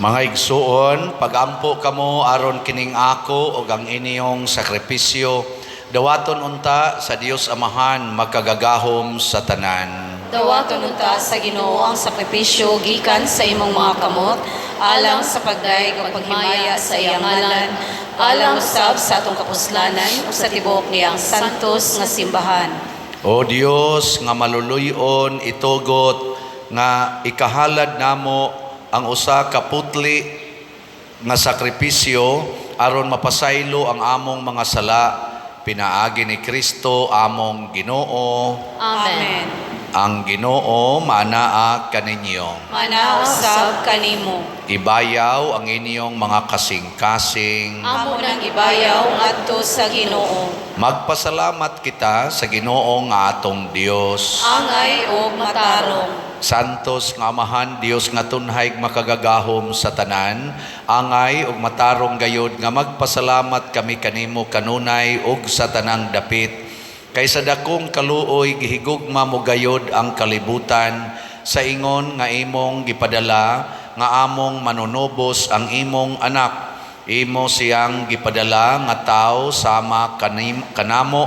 Mga igsuon, pagampo kamo aron kining ako ug ang inyong sakripisyo, dawaton unta sa Dios Amahan makagagahom sa tanan. Dawaton unta sa Ginoo ang sakripisyo gikan sa imong mga kamot alang sa pagdayeg ug paghimaya sa iyang ngalan, alang usab sa atong kapuslanan ug sa tibuok niyang santos nga simbahan. O Dios nga maluluyon itugot nga ikahalad namo ang usa ka putli nga sakripisyo aron mapasaylo ang among mga sala pinaagi ni Kristo among Ginoo. Amen. Ang Ginoo maanaa kaninyo. Mana usab kanimo. Ibayaw ang inyong mga kasing-kasing. Amo nang ibayaw ngadto sa Ginoo. Magpasalamat kita sa Ginoo nga atong Dios. Angay og matarong. Santos nga Amahan, Dios nga tunhay makagagahom sa tanan, angay ug matarong gayod nga magpasalamat kami kanimo kanunay ug sa tanang dapit. Kay sa dakong kaluoy gihigugma mo gayod ang kalibutan sa ingon nga imong gipadala nga among manunubos ang imong anak. Imo siyang gipadala nga tao sama kanamo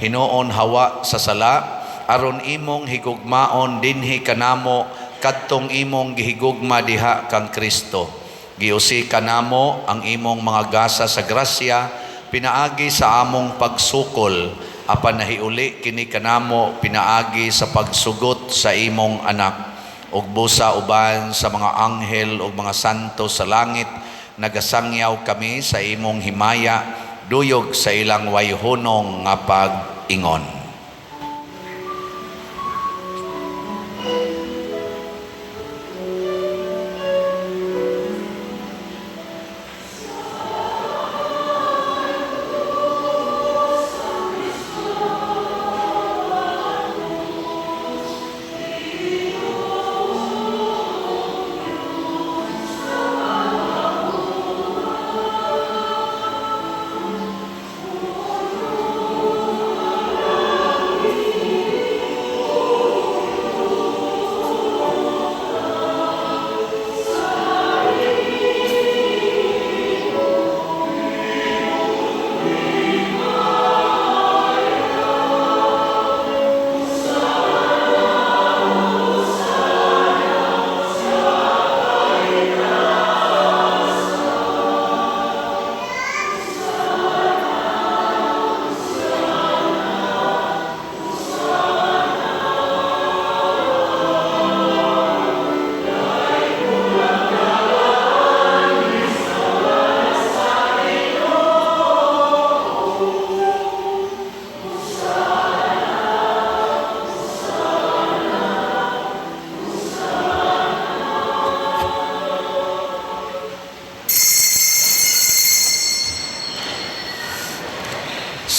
hinuon hawa sa sala aron imong higugmaon dinhi kanamo kadtong imong gihigugma diha kang Kristo. Giusi kanamo ang imong mga gasa sa grasya pinaagi sa among pagsukol apan nahiuli kini kanamo pinaagi sa pagsugot sa imong anak. Ug busa uban sa mga anghel ug mga santo sa langit nagasangyaw kami sa imong himaya duyog sa ilang wayhunong nga pag-ingon.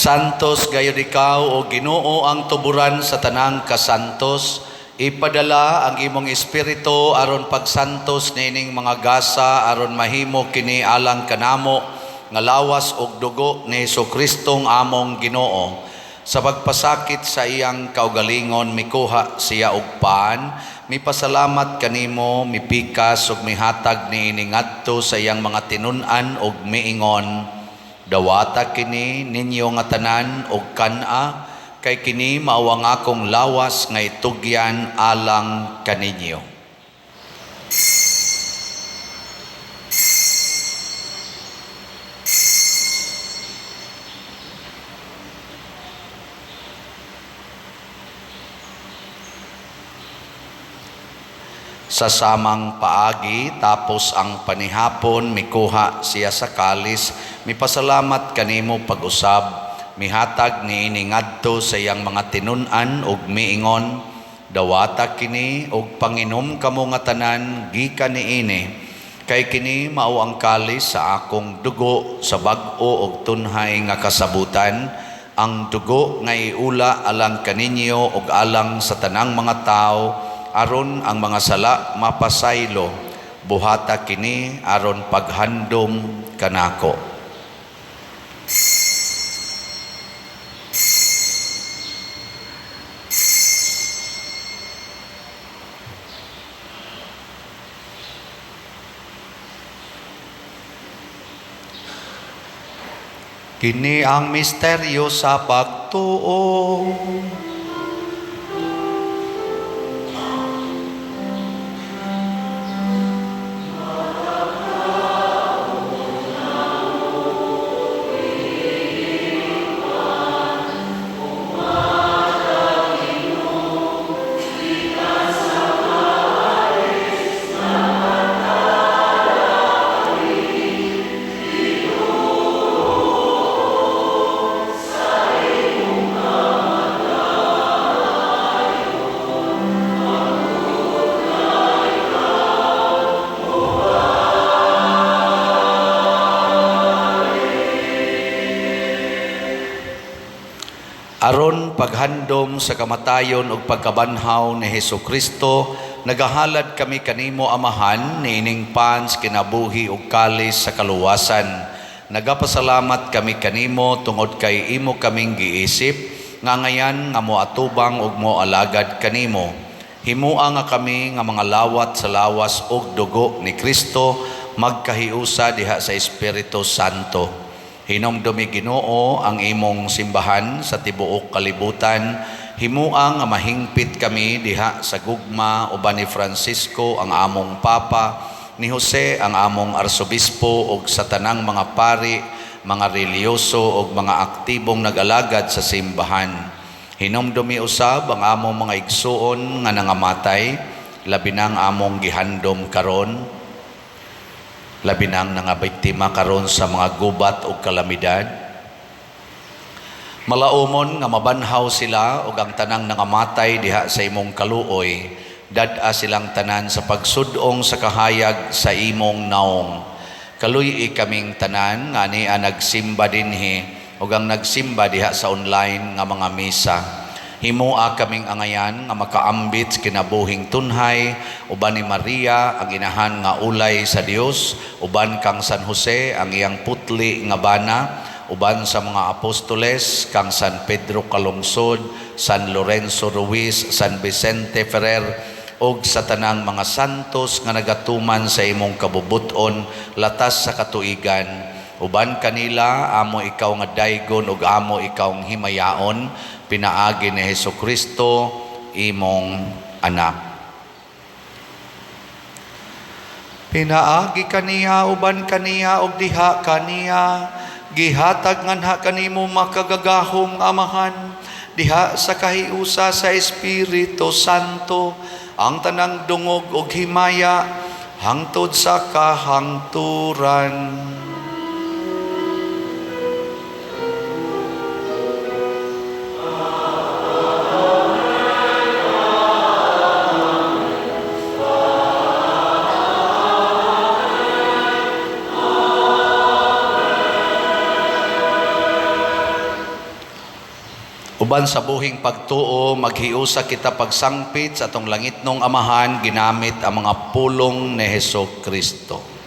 Santos gayud ikaw, o Ginoo, ang tuburan sa tanang kasantos. Ipadala ang imong espiritu aron pagsantos niining mga gasa aron mahimo kini alang kanamo nga lawas ug dugo ni Hesus-Kristong among Ginoo. Sa pagpasakit sa iyang kaugalingon, mikuha siya og pan, mipasalamat kanimo, mipikas ug mihatag niini ngadto sa iyang mga tinun-an ug miingon: "Dawata kini ninyo nga tanan og kan-a, kay kini mao ang akong lawas nga itugyan alang kaninyo." Sa samang paagi, tapos ang panihapon, mikuha siya sa kalis, mipasalamat kanimo pag-usab, mihatag niini ngadto sa iyang mga tinun-an ug miingon: "Dawata kini ug panginom kamo nga tanan gikan niini, kay kini mao ang kalis sa akong dugo sa bag-o ug tunhay nga kasabutan, ang dugo nga iula alang kaninyo ug alang sa tanang mga tawo aron ang mga sala mapasaylo. Buhata kini aron paghandom kanako." Kini ang misteryo sa pagtuo. Aron paghandom sa kamatayon ug pagkabanhaw ni Hesukristo, nagahalad kami kanimo, Amahan, niining pan sa kinabuhi ug kalis sa kaluwasan. Nagapasalamat kami kanimo tungod kay imo kaming giisip nga ngayan nga moatubang ug moalagad kanimo. Himua nga kami nga mga lawat sa lawas ug dugo ni Kristo magkahiusa diha sa Espiritu Santo. Hinumdumi, Ginoo, ang imong simbahan sa tibuok kalibutan. Himua nga mahingpit kami diha sa gugma uban ni Francisco ang among Papa, ni Jose ang among Arsobispo ug sa tanang mga pari, mga relihiyoso ug mga aktibong nag-alagad sa simbahan. Hinumdumi usab ang among mga igsuon nga nangamatay, labi na ang among gihandom karon, labi na ang nangabiktima karon sa mga gubat ug kalamidad. Malaumon nga mabanhaw sila ug ang tanang nangamatay diha sa imong kaluoy, dad-a silang tanan sa pagsud-ong sa kahayag sa imong naong. Kaluy-i kaming tanan nga ania nagsimba dinhi ug ang nagsimba diha sa online nga mga misa. Himua kaming angayan nga makaambit sa kinabuhing tunhay uban ni Maria ang inahan nga ulay sa Dios, uban kang San Jose ang iyang putli nga bana, uban sa mga apostoles kang San Pedro Calungsod, San Lorenzo Ruiz, San Vicente Ferrer ug sa tanang mga santos nga nagatuman sa imong kabubut-on latas sa katuigan. Uban kanila amo ikaw nga daygon ug amo ikaw nga himayaon, pinaagi ni Hesukristo imong anak. Pinaagi kaniya, uban kaniya ug diha kaniya, gihatag nganha kanimo makagagahom Amahan diha sa kahiusa sa Espiritu Santo ang tanang dungog ug himaya hangtod sa kahangturan. Uban sa buhing pagtuo, maghiusa kita pagsangpit sa atong langitnong Amahan ginamit ang mga pulong ni Heso Kristo.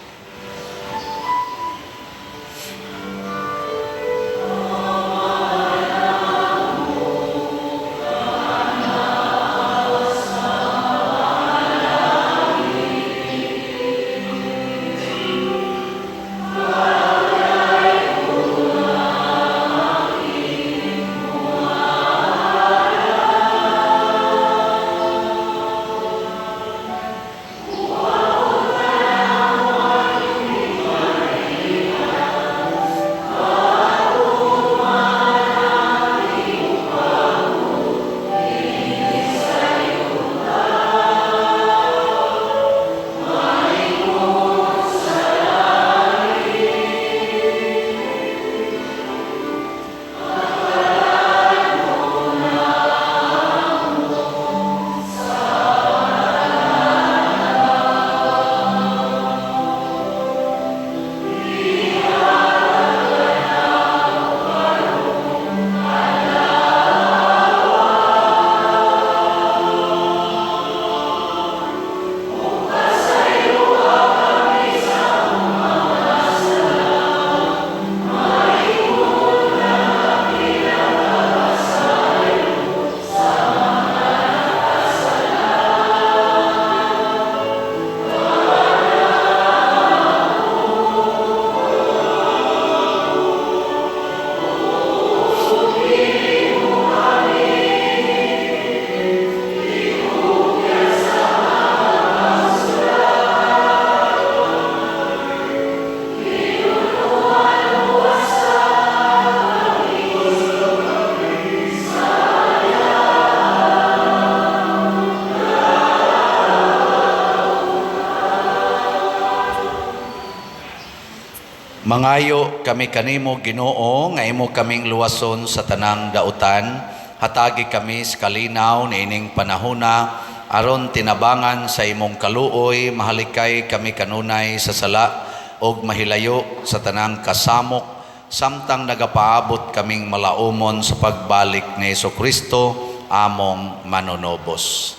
Mangayo kami kanimo, Ginoo, nga imo kaming luwason sa tanang dautan. Hatagi kami sa kalinaw niining panahona aron tinabangan sa imong kaluoy, mahalikay kami kanunay sa sala ug mahilayo sa tanang kasamok samtang nagapaabot kaming malaumon sa pagbalik ni Hesukristo among manunobos.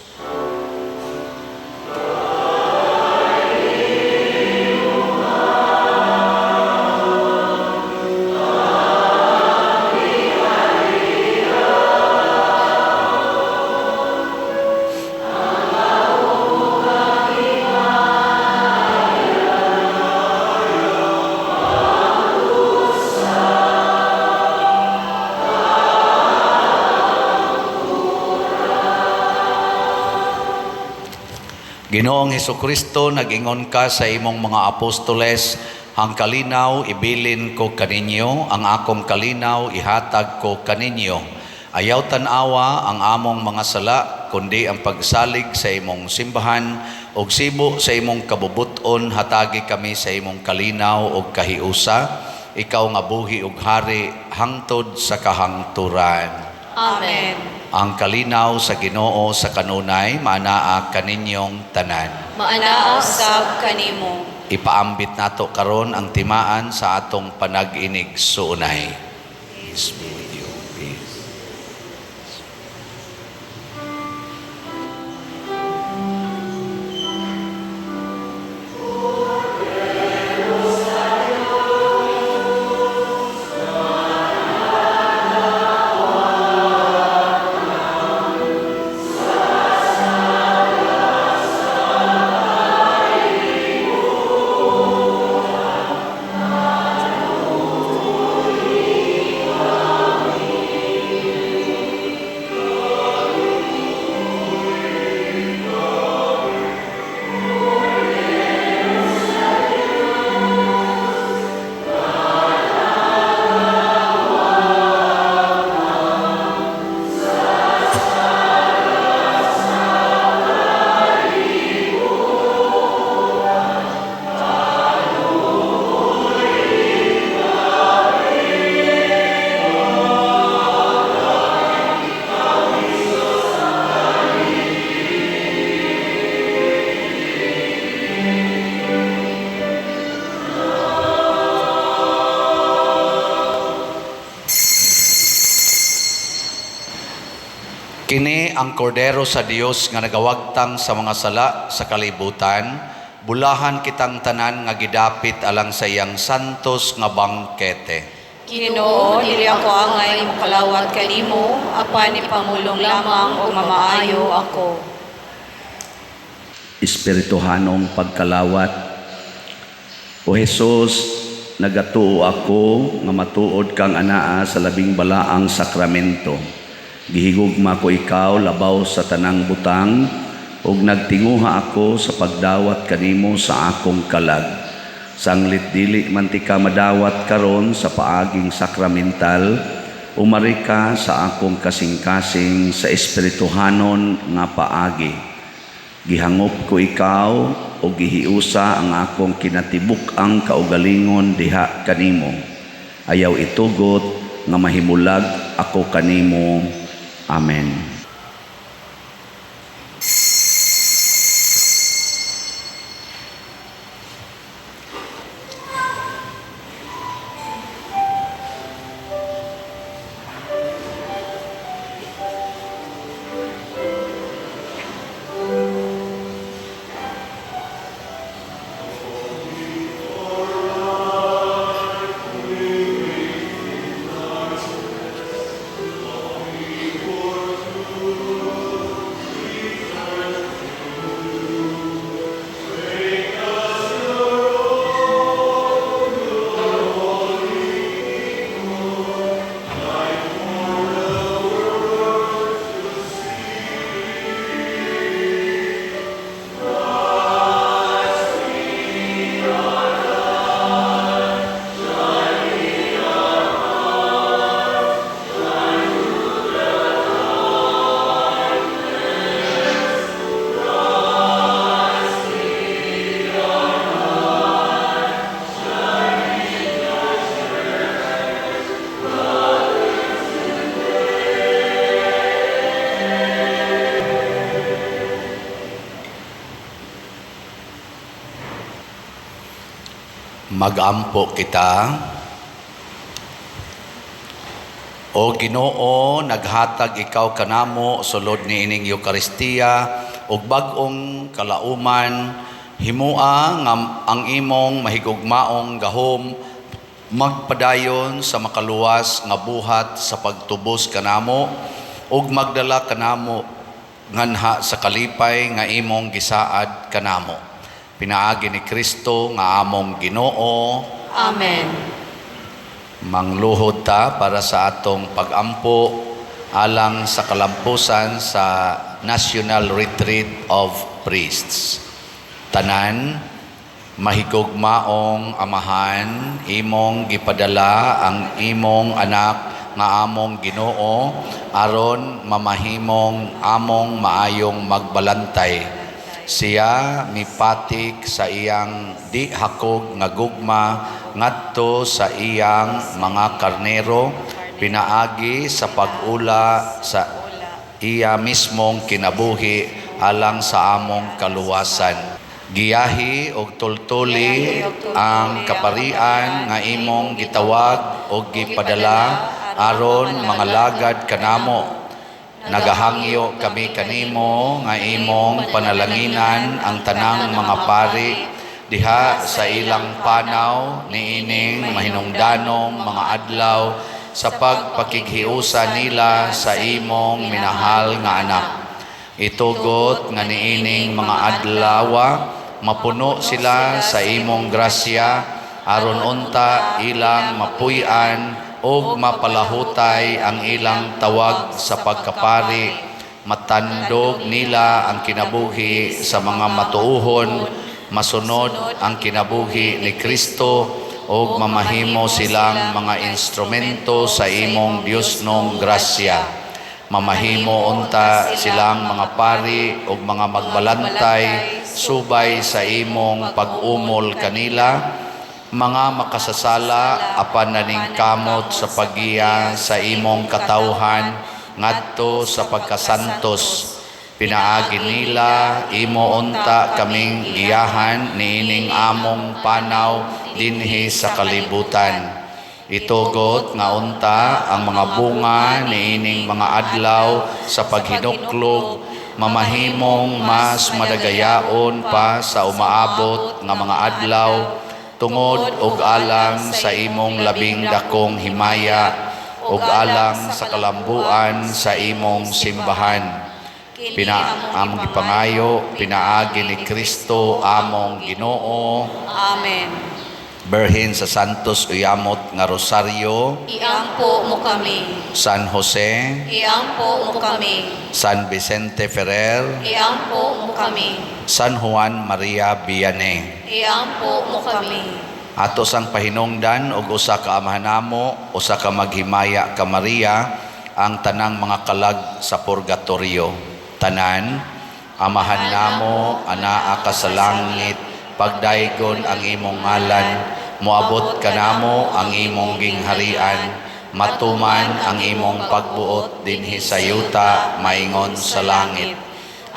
Ginoong Hesukristo, nag-ingon ka sa imong mga apostoles, "Ang kalinaw ibilin ko kaninyo, ang akong kalinaw ihatag ko kaninyo. Ayaw tan-awa ang among mga sala, kundi ang pagsalig sa imong simbahan ug sibo sa imong kabubuton, hatagi kami sa imong kalinaw ug kahiusa, ikaw nga buhi ug hari hangtod sa kahangturan." Amen. Ang kalinaw sa Ginoo sa kanunay maanaa kaninyong tanan. Maanaa Usab kanimo. Ipaambit nato karon ang timaan sa atong panag-inig-suunay. Peace be with you. Peace. ang kordero sa Dios nga nagawagtang sa mga sala sa kalibutan. Bulahan kitang tanan nga gidapit alang sa iyang santos nga bangkete. Ginoo, dili ako angay mokalawat kanimo, apan ipamulong lamang ug mamaayo ako. Espirituhanong pagkalawat. O Hesus, nagatuo ako nga matuod kang anaa sa labing balaang sakramento. Gihigugma ko ikaw labaw sa tanang butang ug nagtinguha ako sa pagdawat kanimo sa akong kalag. Sanglit dili man tika madawat karon sa paaging sakramental, umari ka sa akong kasing-kasing sa espirituhanon nga paagi. Gihangop ko ikaw o gihiusa ang akong kinatibuk-ang kaugalingon diha kanimo. Ayaw itugot nga mahimulag ako kanimo. Amen. Magampo kita. O Ginoo, naghatag ikaw kanamo sulod niining Eukaristiya ug bag-ong kalauman, himua nga ang imong mahigugmaong gahom magpadayon sa makaluwas nga buhat sa pagtubos kanamo ug magdala kanamo nganha sa kalipay nga imong gisaad kanamo. Pinaagi ni Kristo nga among Ginoo. Amen. Mangluhod ta para sa atong pagampo alang sa kalampusan sa National Retreat of Priests. Tanan, mahigugmaong Amahan, imong gipadala ang imong anak nga among Ginoo aron mamahimong among maayong magbalantay. Siya mipatik sa iyang di hakog nga gugma ngadto sa iyang mga karnero pinaagi sa pag-ula sa iya mismong kinabuhi alang sa among kaluwasan. Giyahi og tultuli ang kaparian nga imong gitawag og gipadala aron mga lagad kanamo. Nagahangyo kami kanimo nga imong panalanginan ang tanang mga pari diha sa ilang panaw niining mahinungdanong mga adlaw sa pagpakighiusa nila sa imong minahal nga anak. Itugot nga niining mga adlawa mapuno sila sa imong grasya aron unta ilang mapuy-an ug mapalahutay ang ilang tawag sa pagkapari, matandog nila ang kinabuhi sa mga matuohon, masunod ang kinabuhi ni Kristo ug mamahimo silang mga instrumento sa imong Diosnong grasya. Mamahimo unta silang mga pari ug mga magbalantay subay sa imong pag-umol kanila, mga makasasala apan naningkamot sa paggiya sa imong katawhan ngadto sa pagkasantos. Pinaagi nila imo unta kaming giyahan niining among panaw dinhi sa kalibutan. Itugot nga unta ang mga bunga niining mga adlaw sa paghinuklog mamahimong mas madagayaon pa sa umaabot nga mga adlaw, tungod ug alang sa imong labing dakong himaya ug alang sa kalambuan sa imong simbahan. Pina among gipangayo pinaagi ni Kristo among Ginoo. Amen. Birhen sa Santos Uyamot nga Rosaryo, Iampo mo kami. San Jose, Iampo mo kami. San Vicente Ferrer, Iampo mo kami. San Juan Maria Vianney. Iampo mo kami. Ato sang pahinungdan og usa ka Amahan namo, usa ka Maghimaya ka Maria, ang tanang mga kalag sa purgatorio. Tanan, Amahan namo, anaa ka sa langit, pagdaygon ang imong ngalan, moabot kanamo ang imong gingharian, matuman ang imong pagbuot dinhi sa yuta maingon sa langit.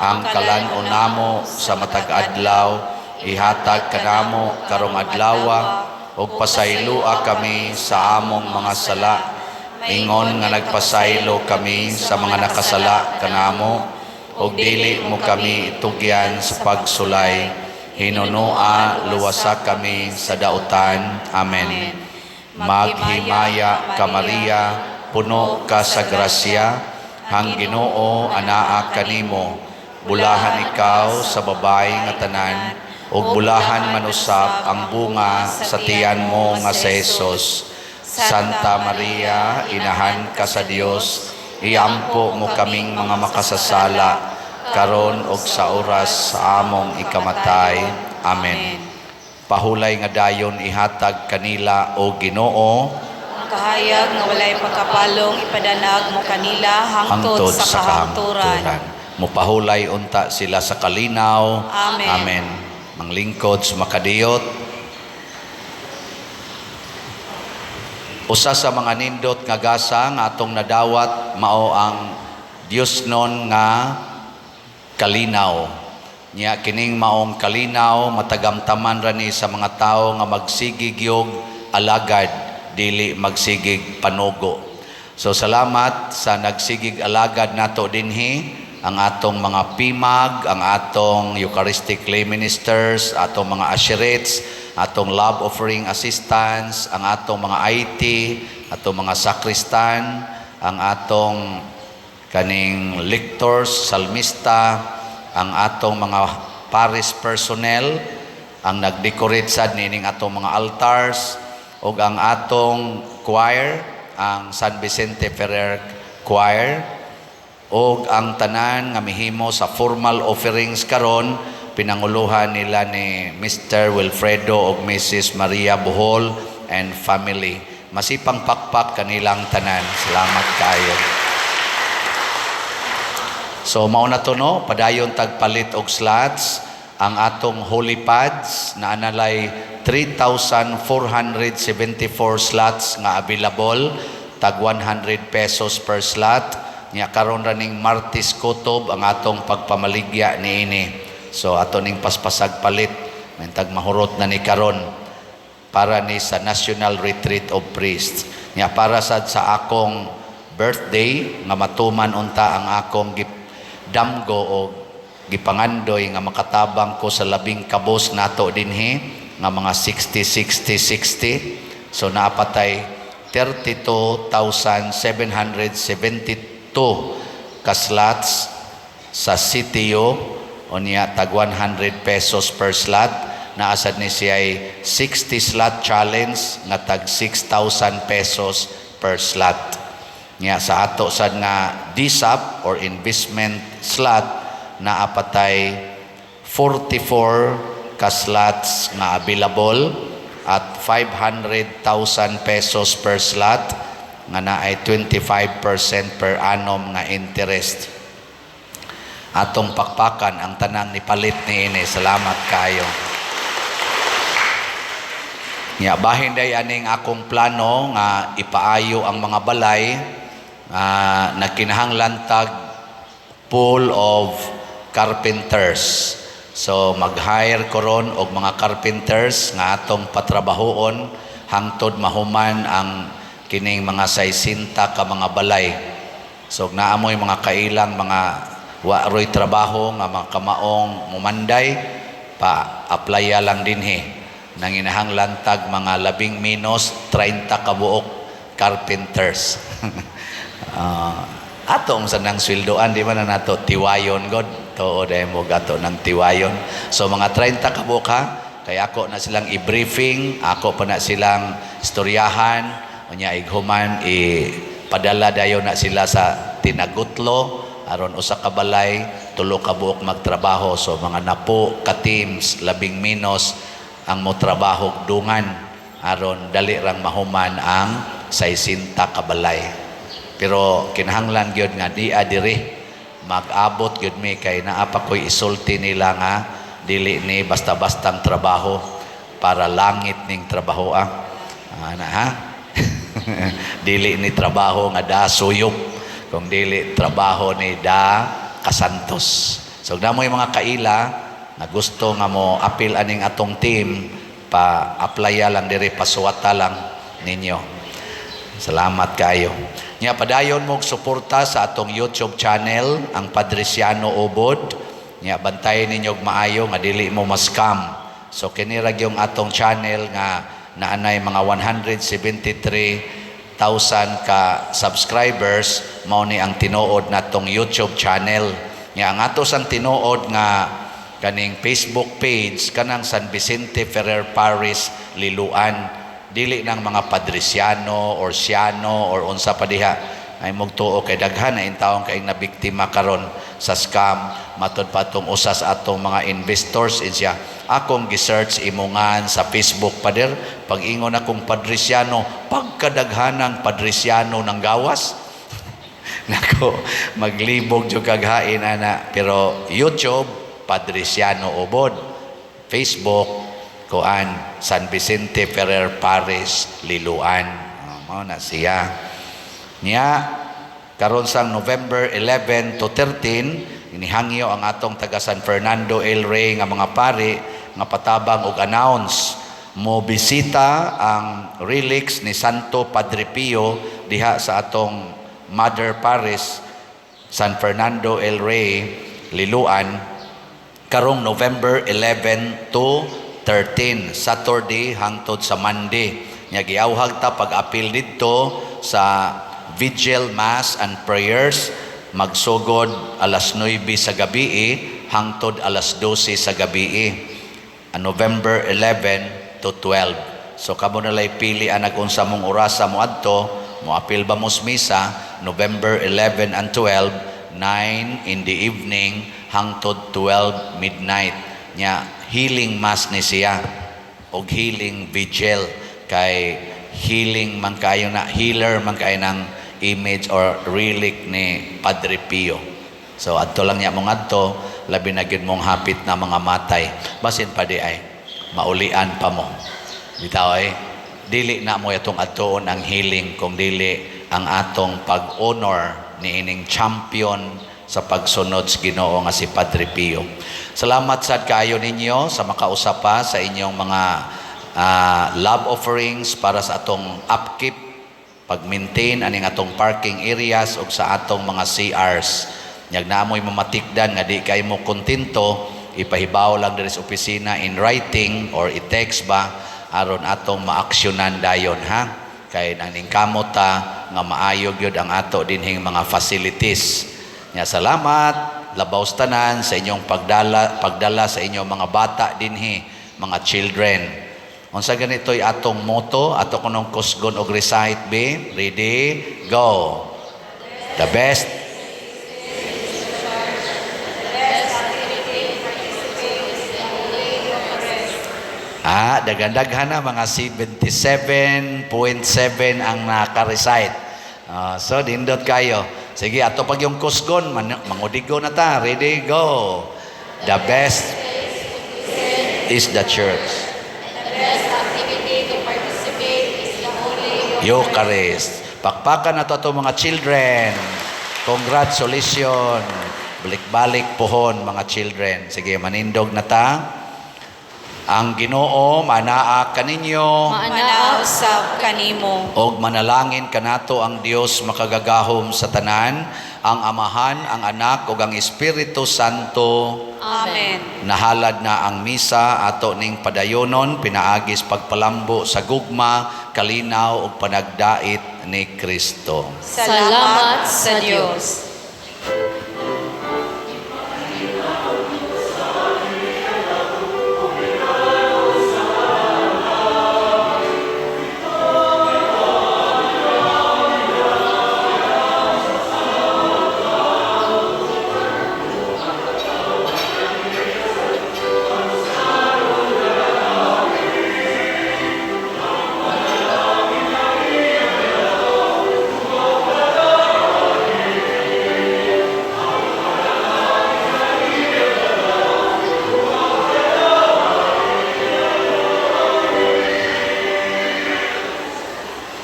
Ang kalan-on namo sa matag adlaw, ihatag kanamo karong adlawa, ug pasayloa kami sa among mga sala, ingon nga nagpasaylo kami sa mga nakasala kanamo, ug dili mo kami itugyan sa pagsulay, hinunoa luwasa kami sa dautan. Amen. Maghimaya ka, Maria, puno ka sa grasya, ang Ginoo anaa kanimo. Bulahan ikaw sa babae nga tanan, ug bulahan man usab ang bunga sa tiyan mo nga si Jesus. Santa Maria, Inahan ka sa Dios, iampo mo kaming mga makasasala, karon ug sa oras sa among ikamatay. Amen. Pahulay nga dayon ihatag kanila, o Ginoo, ang kahayag nga walay pagkapalong ipadanag mo kanila hangtod hangtod sa kahangturan. Mupahulay unta sila sa kalinaw. Amen. Amen. Manglingkod makadiyot. Usa sa mga nindot nga gasa nga atong nadawat mao ang Dios non nga kalinaw. Nya kining maong kalinaw matagamtaman ra ni sa mga tawo nga magsigig yog alagad, dili magsigig panugo. So salamat sa nagsigig alagad nato dinhi, ang atong mga PIMAG, ang atong Eucharistic lay ministers, atong mga usherettes, atong love offering assistants, ang atong mga IT, atong mga sakristan, ang atong kaning lectors, salmista, ang atong mga parish personnel, ang nag-decorate sad nining atong mga altars, ug ang atong choir, ang San Vicente Ferrer Choir, ug ang tanan nga mihimo sa formal offerings karon, pinanguluhan nila ni Mr. Wilfredo ug Mrs. Maria Bohol and family. Masipang pakpak kanilang tanan. Salamat kaayo. So mao na to, no, padayon tagpalit og slots. Ang atong holy pads na analay 3,474 slots nga available, tag 100 pesos per slot. Nya karon ra ning Martes kutob ang atong pagpamaligya niini. So ato ning paspasag palit, tag mahurot na ni karon para ni sa National Retreat of Priests. Nya para sad sa akong birthday nga matuman unta ang akong damgo o gipangandoy nga makatabang ko sa labing kabos nato dinhi nga mga 60 60 60. So naapatay 32,772 ka slots sa CTO. Unya tag 100 pesos per slot. Naasad ni siya ay 60 slot challenge nga tag 6,000 pesos per slot. Nya sa ato sad nga DSAP or investment slot, naapatay 44 ka slots nga available at 500,000 pesos per slot nga naay 25% per annum nga interest. Atong pakpakan ang tanang nipalit niini. Salamat kayo. Nya bahin day aning akong plano nga ipaayo ang mga balay, nagkinahanglan tag pool of carpenters. So mag-hire ko ron og mga carpenters nga atong patrabahoon. Hangtod mahuman ang kining mga 60 ka mga balay. So naamoy mga kailang mga wa roy trabaho nga mga kamaong mumanday, pa applya lang dinhi. Nanginahanglan tag mga labing menos 30 ka buok carpenters. Ato ang sanang sweldoan, di ba na nato tiwayon god tuod ay mo gato ng tiwayon. So mga 30 ka buok ha, kay ako na silang i-briefing, ako pa na silang istoryahan, unya ighuman i padala dayon na sila sa Tinagutlo aron usa ka balay tulo ka buok magtrabaho. So mga napo ka teams labing menos ang mo trabaho dungan aron dali rang mahuman ang 60 ka balay. Pero kinahanglan gyud nga dia diri mag-abot gyud mi kay naa pa ko'y isulti nila nga dili ni basta-bastang trabaho, para langit ning trabaho ah. Ana ha, dili ni trabaho nga da suyop, kung dili trabaho ni da kasantos. So namoy mga kaila nga gusto nga mo apil aning atong team, pa applya lang diri, pasuwata lang ninyo. Salamat kayo. Nya padayon mo suporta sa atong YouTube channel, ang Padriciano Ubod. Nya bantayan ninyo og maayo nga dili mo ma-scam. So kini ra gyung atong channel nga naanay mga 173,000 ka subscribers, mao ni ang tinuod natong YouTube channel. Nya ang ato sang tinuod nga kaning Facebook page, kanang San Vicente Ferrer Parish Liloan, dili ng mga Padriciano or Siano or unsa pa diha ay mugtuo, kay daghan na intawon kay nabiktima karon sa scam. Matud pa atong usa sa atong mga investors siya, "Akong gi-search imongan sa Facebook, pader. Pag ingon akong Padriciano, pagkadaghanang Padriciano ng gawas." Nako, maglibog jud kag hain ana. Pero YouTube, Padriciano Ubod. Facebook, kuan, San Vicente Ferrer Parish Liloan. Oh, mao na siya. Nya karon sang November 11 to 13, inihangyo ang atong taga San Fernando El Rey nga mga pari nga patabang og announce mo bisita ang relics ni Santo Padre Pio diha sa atong Mother Parish San Fernando El Rey Liloan karong November 11 to 13, Saturday hangtod sa Monday. Nya giawhag ta pag-apil didto sa Vigil Mass and Prayers, magsugod alas 9 sa gabi hangtod alas 12 sa gabi, November 11 to 12. So kamo na lay pili ang unsa mong orasa mo adto, moapil ba mo sa misa November 11 and 12, 9 in the evening hangtod 12 midnight. Nya healing mass ni siya og healing vigil, kay healing man kayo na, healer man kayo ng image or relic ni Padre Pio. So adto lang niya mong adto, labi na gyud mong hapit na mga matay. Basin pa di ay maulian pa mo. Bitaw ay dili na mo atong adtoon ang healing kung dili ang atong pag-honor ni ining champion sa pagsunod sa Ginoo nga si Padre Pio. Salamat sad kaayo ninyo sa makausap pa sa inyong mga love offerings para sa atong upkeep, pag-maintain aning atong parking areas ug sa atong mga CRs. Nyag naamoy mamatikdan nga di kay mo kontento, ipahibaw lang diri sa opisina in writing or i-text ba aron atong maaksyonan dayon ha. Kay naningkamot ta nga maayo gyud ang ato dinhing mga facilities. Nya salamat labaw sa tanan sa inyong pagdala pagdala sa inyong mga bata dinhi, mga children. Unsa ganito'y atong motto, ato kunong kusgon og recite be? Ready? Go. The best Best activity to participate is the Holy Eucharist. Ah, daghan-daghan na, mga 77.7 ang naka-recite. Ah, so, dindot kayo. Sige, ato pag yung kusgon, mangudigo na ta. Ready, go. The best is the church. And the best activity to participate is the Holy Eucharist. Pakpakan na to ato mga children. Congratulations. Balik-balik pohon mga children. Sige, manindog na ta. Ang Ginoo manaa kaninyo. Maanaa Usab kanimo. Og manalangin kanato ang Dios makagagahom sa tanan, ang Amahan, ang Anak ug ang Espiritu Santo. Amen. Nahalad na ang misa, ato ning padayonon pinaagis pagpalambo sa gugma, kalinaw ug panagdait ni Kristo. Salamat sa Dios.